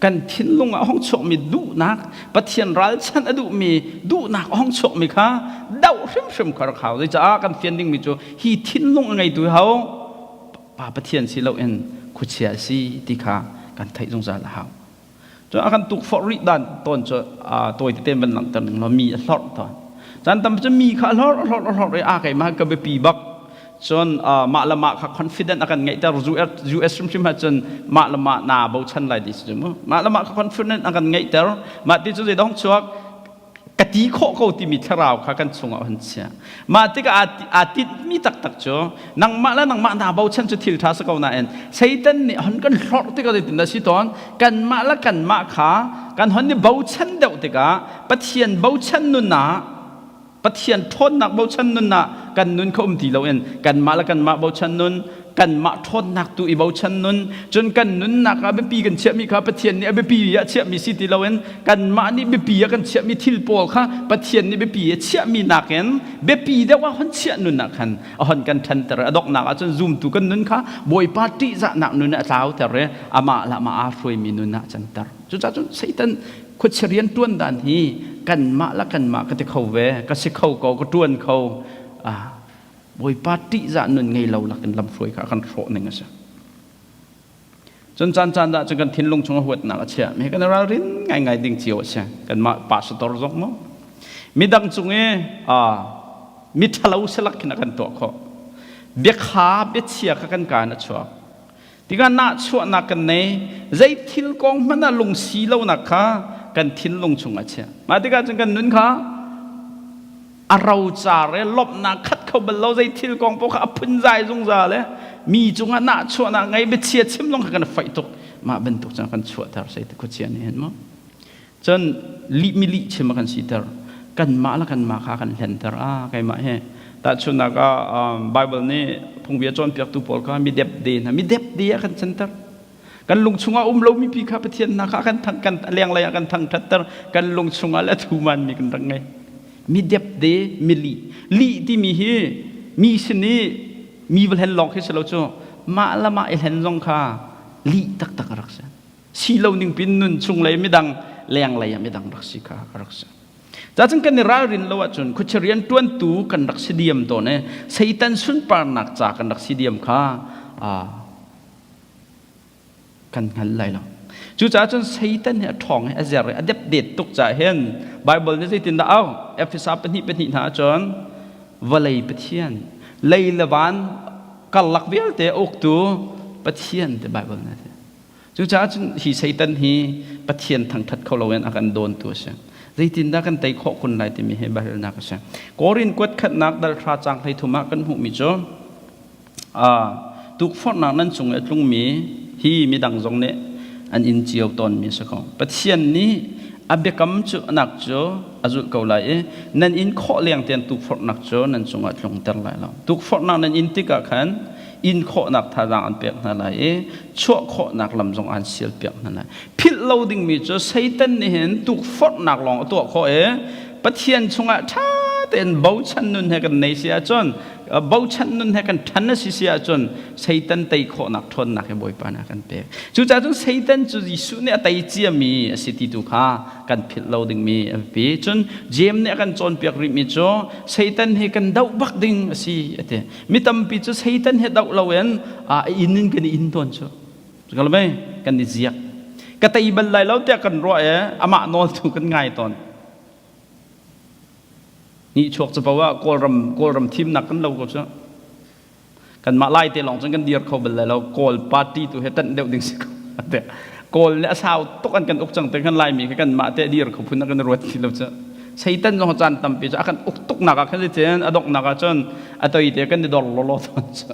kan thinlung ah hong chuakmi duhnak Pathian ralchanh a duhmi duhnak a hong chuakmi kha doh hrimhrim kha rak hau zeicah kan fian dingmi cu hi thinlung a ngeitu ho pa Pathian si loin khuachia a si ti kha kan theih zungzal a hau Cun a kan tukforh rih dan tawn cu tawi tete van langhter ning law mi a hlorh tawn. Caan tam cu mi kha a hlorh a hlorh a hlorh i a keimah ka biapi bak. Cun mah le mah kha confident a kan ngeihter US hrimhrim ah cun mah le mah naa bochan lai ti si cu mu. Mah le mah kha confident a kan ngeihter. Mah ti cu zeidong chuak ka ti khawh ko timi thlarau kha kan chungah hun chia mah tikah aa tinhmi taktak cu nangmah le nangmah naa bochan cu thil ṭha si ko nain Satan nih hon kan hlorh tikah zeitin dah si tawn kanmah le kanmah kha kan hon i bochan deuh tikah Pathian bochan nun ah Pathian ṭhawnnak bochan nun ah kan nun kha um ti loin kanmah le kanmah bochan nun kanmah ṭhawnnak tu i bochan nun cun kan nunnak ah biapi kan chiahmi kha Pathian nih a biapi ah chiahmi si ti loin kanmah nih biapi ah kan chiahmi thil pawl kha Pathian nih biapi a chiahmi nakin biapi deuh ah hon chiah nun ah khan a hon kan ṭhanter a donghnak ah cun zumtu kan nun kha Bawipa ṭihzahnak nun ah a tlauter i amah le amah aa hruaimi nun ah a canter cucaah cun Satan khuachia rian ṭuan dan hi kanmah le kanmah ka ti kho ve ka si kho ko ka ṭuan kho Bawipa ṭihzah nun ngei lo lakin lamhruai kha a kan hrawh ning a si. Cun caan caan dah cun kan thinlung chung a huatnak a chiah mi kan ralrin ngaingai ding cio a si. Kanmah pastor zong mu. Midang cung i mi ṭhalo selak khin a kan tuah khawh. Biakha biachia kha kan kaan a chuak. Tikah nahchuahnak kan nei. Zei thil kong hmanh ah lungsi lonak kha kan thinlung chung a chiah. Mah tikah cun kan nun kha a rocar e lawmhnak khat kho bal lo zei thil kong paoh kha a phunzai zungzal e mi cungah nahchuahnak ngei biachia chim zong kha kan faih tuk mah bantuk cun kan chuahter sei ti khuachia nih hin mu cun lih mi lih chim a kan siter kanmah le kanmah kha kan hlenter a keimah he tahchunhnak ah Bible nih phungbia cawnpiaktu pawl kha mi depde hna mi depde ah kan canter kan lung chungah um lomi pi kha Pathian hna kha kan thang kan lenglei ah kan thangṭhatter kan lung chungah le thuman mi kan rak ngei mi depde mi lih lih timi hi mi sin i mi va hlen lawng khi si lo cu mah le mah i hlen zong kha lih taktak a rak si si lo ning pin nun chung lei midang lenglei ah midang rak si kha a rak si Cacun kan i ralrin lo ahcun khuachia rian ṭuantu kan rak si diam tawn i Satan sunparnak ca kan rak si diam kha kan hngal lai lo. Cucaah cun Satan hi a ṭhawng i a zer i a depdet tuk caah hin Baibal nih zeitindah au? Efesa 2:2 hna ahcun vawlei Pathian, lei le van karlak vialte a uktu Pathian ti Baibal nih a ti. Cucaah cun hi Satan hi Pathian thangṭhat kho loin a kan dawntu a si. Zeitindah kan tei khawh kun lai timi hi biahalnak a si. Korin kuat khatnak dal hra caang 13 ah kan hmuhmi cu tukforhnak nan cung i a tlungmi hi midang zong nih an in cio tawnmi a si ko. Pathian nih a biakam cu nak cu a zulh ko lai i nan in khawh leng tein tukforhnak cu nan cungah tlungter lai lo. Tukforhnak nan in tikah khan in khawhnak thazaang an pek hna lai i chuah khawhnak lam zong an sialpiak hna lai. Philh lo dingmi cu Satan nih hin tukforhnak lawng a tuah khawh i Pathian chungah ṭha tein bochan nun he kan nei si ahcun bochan nun he kan ṭhan a si si ahcun Satan tei khawhnak ṭhawnnak hi Bawipa nih a kan pek. Cucaah cun Satan cu Jesuh nih a tei ciami a si ti tu kha kan philh lo dingmi a biapi. Cun Jeim nih a kan cawnpiak rihmi cu Satan hi kan doh bak ding a si a ti. Mi tampi cu Satan he doh loin a inn in kan i inn tawn cu. Kalmei kan i ziak. Ka tei bal lai lo tiah kan ruah i amah nawl tu kan ngai tawn. Nihchuak capo ah Kawlram Kawlram thimnak kan lo ko cu. Kanmah Lai te lawng cun kan dir kho bal lai lo. Kawl party tu he tanh deuh ding si ko. Kawl le a sau tuk an kan uk cang te kan Laimi kha kanmah te dir kho phun kan ruat ti lo cu. Satan zong caan tampi cu a kan uk tuk nak ah khan cun a donghnak ah cun a toi te kan i dor lawlaw tawn cu.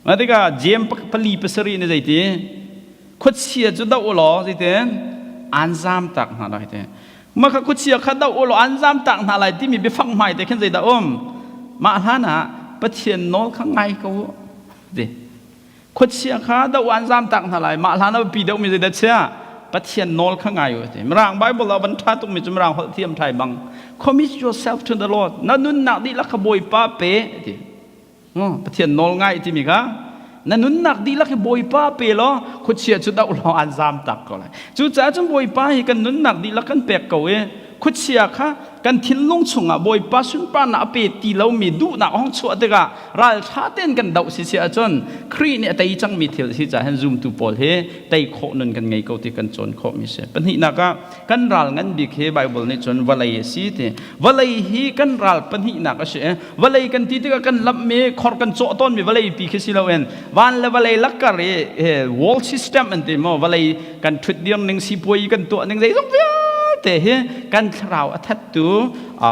Mah tikah Jeim pali pasarih nih zeiti khuachia cu doh u law zeitin aan zam tak hna lai ti. Mah kha khuachia kha doh u law aan zam tak hna lai timi biafang hmai te khin zeidah um? Mah hlan ah Pathian nawl kha ngai ko u ti. Khuachia kha doh aan zam tak hna lai. Mah hlan ah pi deuhmi zeidah chia? Pathian nawl kha ngai u ti. Mirang Bible ah van ṭha tukmi cu Mirang holh thiam ṭhai bang commit yourself to the Lord. Na nunnak dihlak kha Bawipa pe ti. Pathian nawl ngai timi kha na nunnak dihlak hi Bawipa pe law khuachia cu doh law an zam tak ko lai. Cucaah cun Bawipa hi kan nunnak dihlak kan pek ko i khuachia kha kan thinlung chungah Bawipa sunparnak a pe ti lomi duhnak a hung chuah tikah ralṭha tein kan doh si si ahcun Khrih nih a tei cangmi thil si caah hin zumtu pawl hi tei khawh nun kan ngei ko ti kan cawn khawhmi si. Pahnihnak ah kan ral ngan bik hi Bible nih cun vawlei a si ti. Vawlei hi kan ral pahnihnak a si. Vawlei kan ti tikah kan lamhmi khor kan cawh tawnmi vawlei pi khi si loin van le vawlei lakkar i world system an ti maw vawlei kan ṭhutdir ning sipuai kan tuah ning zeizong vialte hi kan thlarau a thattu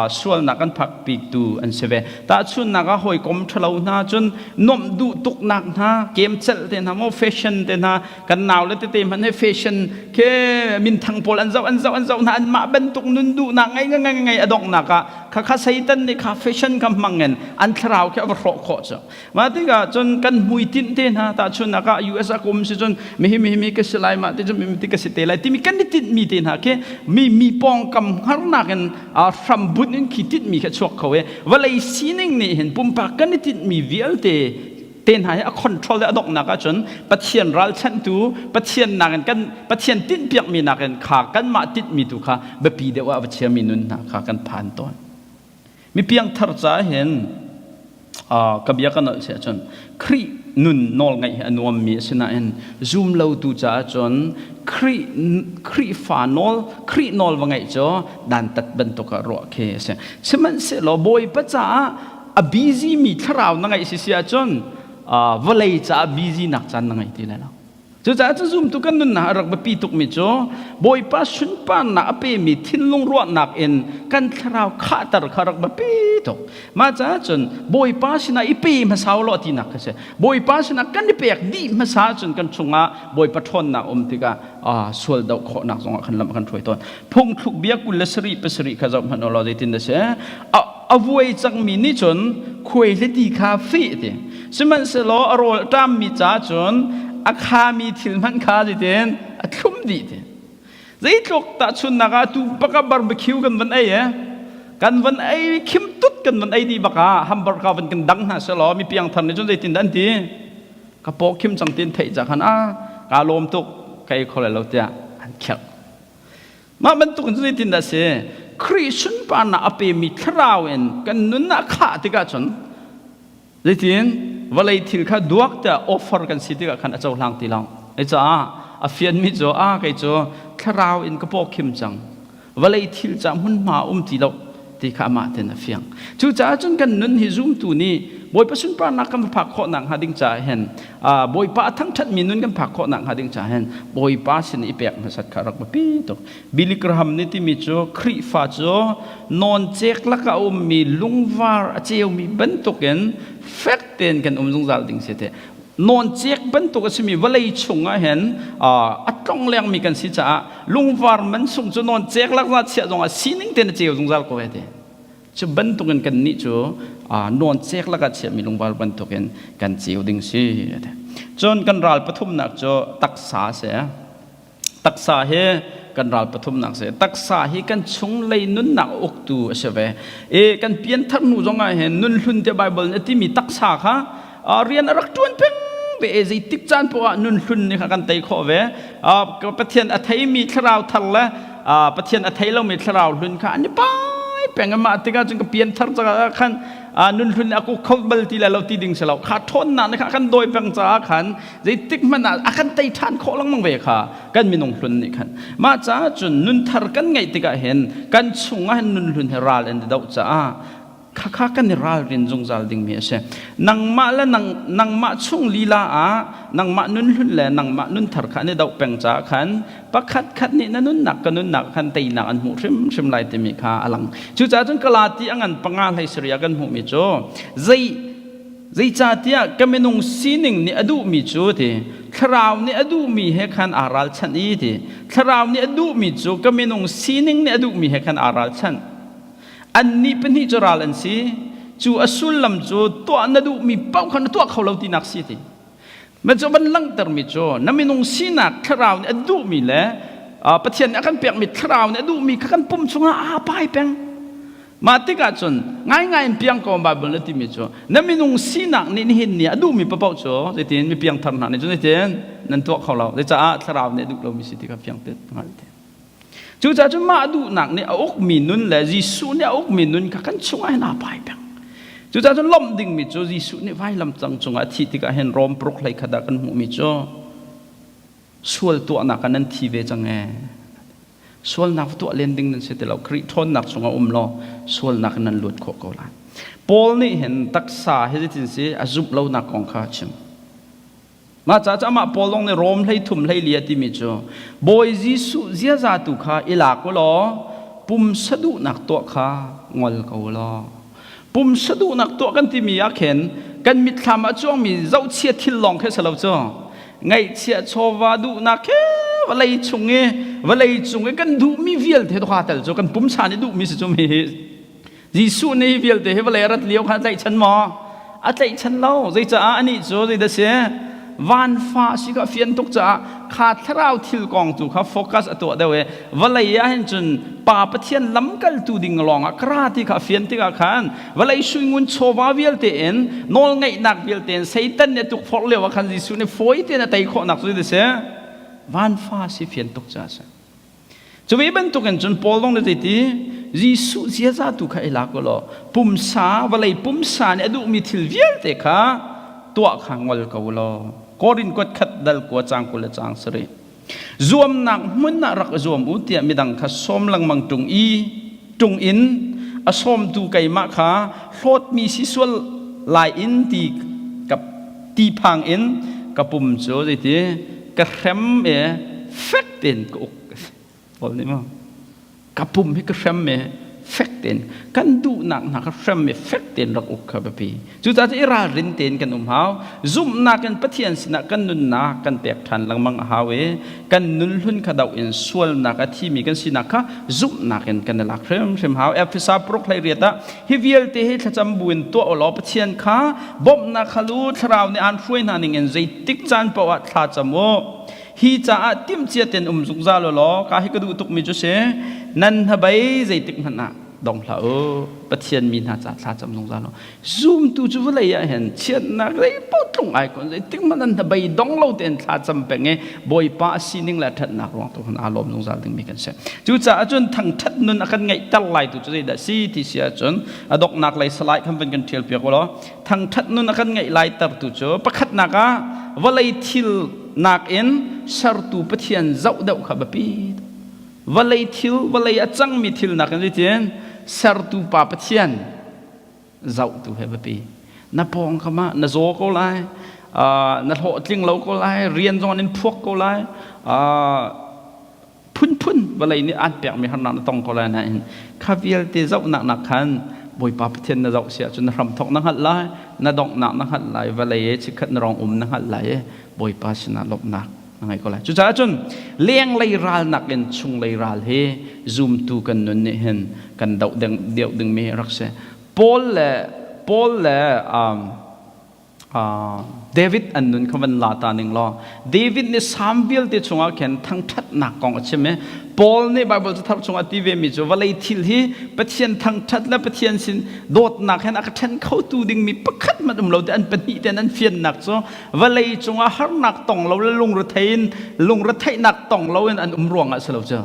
sualnak kan phakpitu an si ve. Tahchunhnak ah hawikom ṭhalo hna cun nuamh duh tuknak hna kem celh te hna maw fashion te hna kan nau le tete hmanh he fashion ke minthang pawl an zoh an zoh an zoh hna anmah bantuk nun duhnak ngei ngai ngai ngai a donghnak ah kha kha Satan nih kha fashion kha hmang in an thlarau khi a va hrawh khawh cu mah tikah cun kan hmuitinh te hna tahchunhnak ah US a kum si cun mihi mihi mi ka si lai mah ti cun mi ti ka si te lai timi kan i tinhmi te hna khi mi mi pawngkam hngarnak in hram bunh in khi tinhmi kha chuak kho i vawlei sining nih hin pumpak kan i tinhmi vialte te hna hi a control le a donghnak ahcun Pathian ralchanhtu Pathian nakin kan Pathian tinhpiakmi nakin kha kanmah tinhmi tu kha biapi deuh ah a va chiami nun hna kha kan phan tawn. Mi piangthar caah hin ka bia ka nolh si ahcun Khrih nun nawl ngaih hi a nuammi a si nain zum lotu caah cun Khrih Khrihfa nawl Khrih nawl va ngaih cu dantat bantuk ah ruah khi a si. Sihmanhsehlaw Bawipa caah a busy mi thlarau na ngeih si si ahcun vawlei caah busy nak caan na ngei ti lai lo. Cucaah cu zumtu kan nunnak a rak biapi tukmi cu Bawipa sunparnak a pemi thinlung ruahnak in kan thlarau khahter kha rak biapi tuk. Mah caah cun Bawipa sinah i pe hmasa u law tinak kha si. Bawipa sinah kan i pek dih hmasa ahcun kan chungah Bawipa ṭhawnnak um tikah sual doh khawhnak zongah khan lam a kan hruai tawn. Phungthluk bia 27 pasarih kha zoh hmanh u law zeitin dah si? A vuai cangmi nih cun khuaihliti kha fih ti. Sihmanhsehlaw a rawl a ṭammi ca cun a khami thil hmanh kha zeitin a thlum dih ti. Zeitluk tahchunnak ah tu baka barbecue kan van ei eh kan van ei khim tut kan van ei dih baka hamburger van kan dang hna selaw mi piangthar nih cun zeitin dah an ti ka paw khim cang tin theih ca khan a ka lawm tuk ka ei kho lai lo tiah an kherh Mah bantuk in zeitindah a si? Khrih sunparnak a pemi thlarau in kan nun ah khah tikah cun zeitin vawlei thil kha duak tiah offer kan si tikah khan a cohlang ti lo. Caah a fianmi cu a kei cu thlarau in ka pawkhim cang. Vawlei thil ca hmunhma um ti lo. ti kha amah ten a fiang. Cucaah cun kan nun hi zumtu nih Bawipa sunparnak kan phak khawh nakhnga ding caah hin Bawipa a thangṭhatmi nun kan phak khawh nakhnga ding caah hin Bawipa sin i pek hmasat kha rak biapi tuk. Billy Graham nih timi cu Khrihfa cu nawncek lakah a ummi lungvar a ceumi bantukin fek tein kan um zungzal ding si te. Nawncek bantuk a simi vawlei chungah hin a tlong lengmi kan si caah lungvar mansung cu nawncek lakah chiah zongah sining tein a ceu zungzal ko he ti. Cu bantukin kannih cu nawncek lakah chiahmi lungvar bantukin kan ceu ding si. Cun kan ral pathumnak cu taksa a si. Taksa hi kan ral pathumnak si. Taksa hi kan chunglei nunnak uktu a si ve. I kan pianthar hnu zongah hin nun hlun te Bible nih a timi taksa kha rian a rak ṭuan peng ve e zeitik caan poah ah nun hlun nih kha kan tei khawh ve. Pathian a theimi thlarau thar le Pathian a thei lomi thlarau hlun kha an i pai peng i mah tikah cun ka pianthar caah khan nun hlun a kuk kho bal ti le lo ti ding si lo kha ṭhawnnak nih kha kan dawi peng caah khan zeitik hmanh ah a kan tei ṭhan khawh lengmang ve kha kan minung hlun nih khan mah caah cun nunthar kan ngeih tikah hin kan chungah hin nun hlun he ral an i doh caah khakha kan i ralrin zungzal dingmi a si nangmah le nang, nangmah chung lila ah nangmah nun hlun le nangmah nunthar kha an i doh peng caah khan pakhat khat nih na nunnak ka nunnak khan teinak an hmuh hrimhrim lai timi kha a lang cucaah cun Galati a ngan panga hlei saria kan hmuhmi cu zei Zeicahtiah ka minung sining nih a duhmi cu ti thlarau nih a duhmi he khan aa ralchanh i ti thlarau nih a duhmi cu ka minung sining nih a duhmi he khan aa ralchanh. Annih pahnih cu ral an si. Cu a sullam cu tuah na duhmi paoh kha na tuah kho lo tinak si ti. Man cu van langhtermi cu na minung sinak thlarau nih a duhmi le Pathian nih a kan pekmi thlarau nih a duhmi kha kan pum chungah aa pai peng. Mah tikah cun ngaingai in piang ko Bible na timi cu na minung sinak nih nihin ni a duhmi paoh cu zeitin mi piangthar hna nih cun zeitin nan tuah kho lo. Zeicah thlarau nih a duh lomi si ti kha fiang te hngalh te. Cucaah cun mah duhnak nih a ukmi nun le Jesuh nih a ukmi nun kha kan chungah hin aa pai peng. Cucaah cun lawmh dingmi cu Jesuh nih vailam cang cungah a thih tikah hin Rom paruk hlei khat ah kan hmuhmi cu sual tuahnak ah nan thi ve cang ee. Sualnak va tuah len ding nan si ti lo. Khrih ṭhawnnak chungah um law sualnak in nan luat khawh ko lai. Paul nih hin taksa hi zeitin si a zumh lonak kong kha a chim. Mah caah cu amah Paul zong nih Rom 13 hleili a timi cu Bawi Jesuh ziaza tu kha i lak u law pumsa duhnak tuah kha ngol ko u law pumsa duhnak tuah kan timi ah khin kan mitthlam ah cuangmi zohchia thil lawng khi si lo cu ngaihchiah chawva duhnak khi vawlei chung i vawlei cung i kan duhmi vialte to tel cu kan pumsa nih duhmi si cu mi hi Jesuh nih hi vialte hi vawlei a rat lio kha a tlaihchan maw? A tlaihchan lo. Zeicaah anih cu zeidah si? Vanfa a si kha fian tuk caah kha thlarau thil kong tu kha focus a tuah deuh i vawlei ah hin cun Pa Pathian lamkaltu ding lawng ah ka ra ti kha a fian tikah khan vawlei suingun chawva vialte in nawlngeihnak vialte in Satan nih a tukforh lio ah khan Jesuh nih fawi tein a tei khawhnak cu zeidah si? Vanfa si fian tuk caah a si. Cu ve bantukin cun Paul zong nih zeiti Jesuh ziaza tu kha i lak u law pumsa vawlei pumsa nih a duhmi thil vialte kha tuah kha ngol ko u law Korin kuat khat dal kua cang 20 le cang sarih zuamnak hmun ah rak i zuam u tiah midang kha sawm lengmang ṭung i ṭung in a sawmtu keimah kha hlawtmi si sual lai in ti ka ti phang in ka pum cu zeiti ka hrem i fek tein ka uk Paul nih maw ka pum hi ka hrem i fek tein kan duhnak hna kha hrem i fek tein rak uk kha biapi cucaah i ralrin tein kan um hau zumhnak in Pathian sinah kan nunnak kan pek ṭhan lengmang a hau i kan nun hlun kha doh in sualnak a thimi kan sinak kha zumhnak in kan i lak hrimhrim hau Efesa paruk hlei riat ah hi vialte hi thlacam buin tuah u law Pathian kha bawmhnak hal u thlarau nih aan hruai hna ning in zeitik caan paoh ah thla cam u hi caah timhcia tein um zungzal u law ka hi ka duh tukmi cu si nan hnabei zeitik hmanh ah dong hlah u Pathian mi hna ca thla cam zungzal u zumtu cu vawlei ah hin chiatnak zei paoh tlung ai kon zeitik hmanh an hnabei dong lo tein thla cam peng i Bawipa a sining le ṭhatnak ruang tu khan aa lawm zungzal dingmi kan si cucaah cun thangṭhat nun a kan ngeihter lai tu cu zeidah si ti si ahcun a donghnak lei salai khan van kan ṭhial piak u law thangṭhat nun a kan ngeih lai tertu cu pakhatnak ah vawlei thil nakin sertu Pathian zoh deuh kha biapi vawlei thil vawlei a cangmi thil nakin zeitin? Sertu Pa Pathian zohtu he biapi. Na pawngkam ah na zaw ko lai, na hlawhtling lo ko lai, rian zong in phuak ko lai, phunphun vawlei nih aan pekmi harnak na tong ko lai nain kha vialte zohnak nak khan Bawipa Pathian na zoh si ahcun na hramthawk na hngalh lai, na donghnak na hngalh lai, vawlei i chikkhat na rong um na hngalh lai i Bawipa sinah lawmhnak na ngei ko lai. Cucaah cun lenglei ral nakin chunglei ral hi zumtu kan nun nih hin kan doh ding deuh dingmi rak si. Paul le Paul le um, David an nun kha van la ta ning law David nih Salm vialte chungah khin thangṭhatnak kong a chim i Paul nih Bible cathar chungah ti ve mi cu vawlei thil hi Pathian thangṭhat le Pathian sin dawtnak hen a ka ṭhen khotu dingmi pakhat hmanh um lo te an pahnih ten an fiannak cu vawlei cungah harnak tong lo le lungrethei in lungretheihnak tong lo in an um ruangah si lo cu.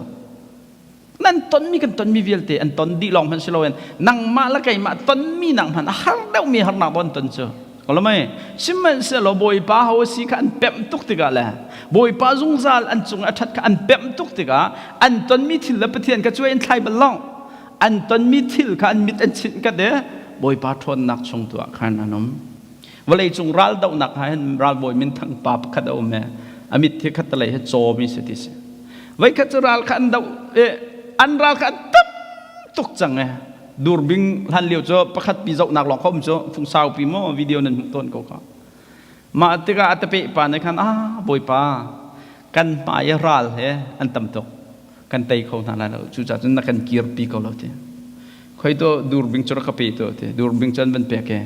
Nan tonmi kan tonmi vialte an ton dih lawng hmanh si loin nangmah le keimah tonmi nak hmanh a har deuhmi harnak don ton cu kolomai sihmanhsehlaw Bawipa ho si kha an pemh tuk tikah le Bawipa zungzal an cung a ṭhat kha an pemh tuk tikah an tonmi thil le Pathian kha cuai in thlai bal lo an tonmi thil kha an mit an chinh ka te Bawipa ṭhawnnak chung tu ah khan an um. Vawleicung ral dohnak ah hin ralbawi minthang pa pakhat a um i a mit hi khattelei hi cawmi si ti si. Voikhat cu ral kha an doh i an ral kha an tam tuk cang i durbing hlan lio cu pakhat pi zohnak lawng kha um cu fung saupi maw video nan hmuh tawn ko kha. Mah tikah a tapeh pa nih khan ah bawipa kan hmai i ral he an tam tuk kan tei kho hna lai lo cucaah cun na kan kirpi ko lo ti khoi to durbing cu rak ka pe to ti durbing cu an van pek i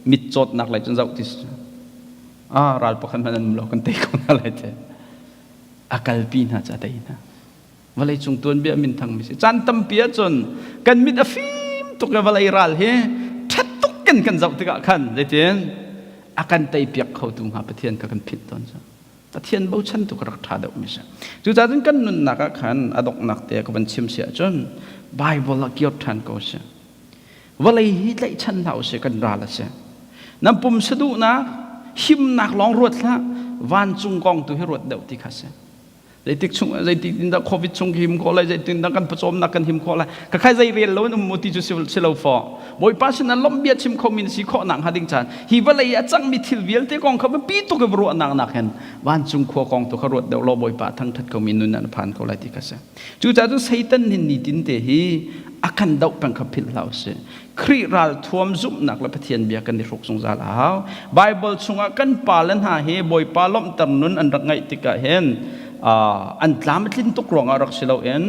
mit cawtnak lei cun zoh ti ah ral pakhat hmanh an um lo kan tei ko hna lai ti a kalpi hna cu a tei hna vawlei cung tuanbia minthang mi si caan tampi ahcun kan mit a fim tuk i vawlei ral hi ṭhat tuk kan kan zoh tikah khan zeitin a kan tei piak khotu hnga Pathian kha kan philh tawn cu Pathian bochan tu ka rak ṭha deuh mi si. Cucaah cun kan nunnak ah khan a donghnak te ka van chim si ahcun Bible ah kir ṭhan ko si. Vawlei hi tlaihchan hlah usih kan ral a si. Nan pumsa duhnak himnak lawng ruat hlah vancung kong tu hi ruat deuh ti kha si. Zeitik chung zeitik in dah covid chung him khawh lai zeitin dah kan pawcawmnak kan him khawh lai ka khai zei rel lo in um mu ti cu si lo fo Bawipa sin ah lawmh bia chim kho mi na si khawh nak hnga ding caan hi vawlei a cangmi thil vialte kong kha biapi tuk i ruahnak nak hin vancung khua kong tu kha ruat deuh law Bawipa thangthat ko mi nun an phan ko lai ti kha si. Cucaah cun Satan hin nitin te hi a kan doh peng kha philh hlah usih. Khrih ralthuam zumhnak le Pathian bia kan i hruk zungzal a hau. Bible chungah kan pale hna hi Bawipa lawmhter nun an rak ngeih tikah hin an tlam a tlin tuk ruangah rak si loin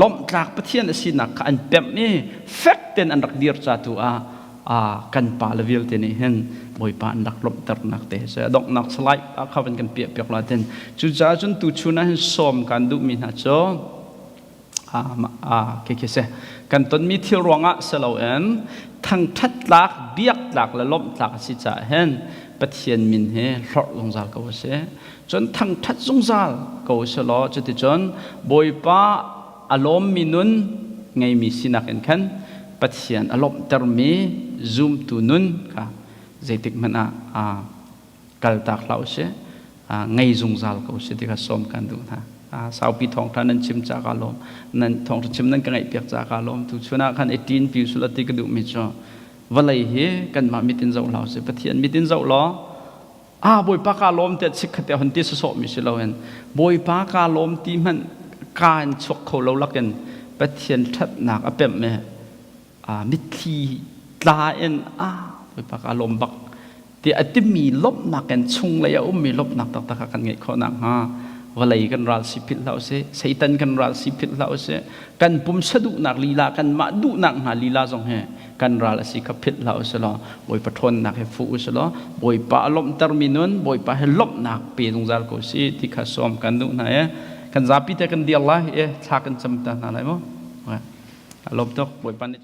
lawmhtlak Pathian a sinak kha an pemh i fek tein an rak dir ca tu ah kan pale vialte nih hin Bawipa an rak lawmhternak te si. A donghnak slide ah kha van kan piah piak la tin. Cucaah cun tuchun ah hin sawm kan duhmi hna cu khi si. Kan tonmi thil ruangah si loin thangṭhat tlak, biak tlak le lawmh tlak a si caah hin Pathian min hi hlorh zungzal ko a si. Cun thangṭhat zungzal ko si law cuticun Bawipa a lawmmi nun ngeimi sinak in khan Pathian a lawmhtermi zumtu nun kha zeitik hmanh ah kaltak hlah usih ngei zungzal ko usih ti kha sawm kan duh hna. Saupi thawngṭha nan chim ca ka lawm nan thawngṭha chim nan ka ngaih piak ca ka lawm. Tu chun ah khan i ṭin pi usih ti ka duhmi cu vawlei hi kanmah mit in zoh hlah usih Pathian mit in zoh law ah Bawipa ka lawm tiah chikkhat te hon ti sawsawh mi si loin Bawipa ka lawm ti hmanh ka in chuak kho lo lakin Pathian ṭhatnak a pemh i mitthli tla in ah Bawipa ka lawm bak ti a timi lawmhnak in chunglei a ummi lawmhnak taktak kha kan ngeih khawh nakhnga vawlei kan ral si philh hlah usih Satan kan ral si philh hlah usih kan pumsa duhnak lila kanmah duhnak hna lila zong hi kan ral a si kha philh hlah usih law Bawipa ṭhawnnak he fuh usih law Bawipa a lawmhtermi nun Bawipa he lawmhnak pe zungzal ko si ti kha sawm kan duh hna i kan zapi te kan dir lai i thla kan cam ta hna lai mu. A lawm tuk. Bawipa nih.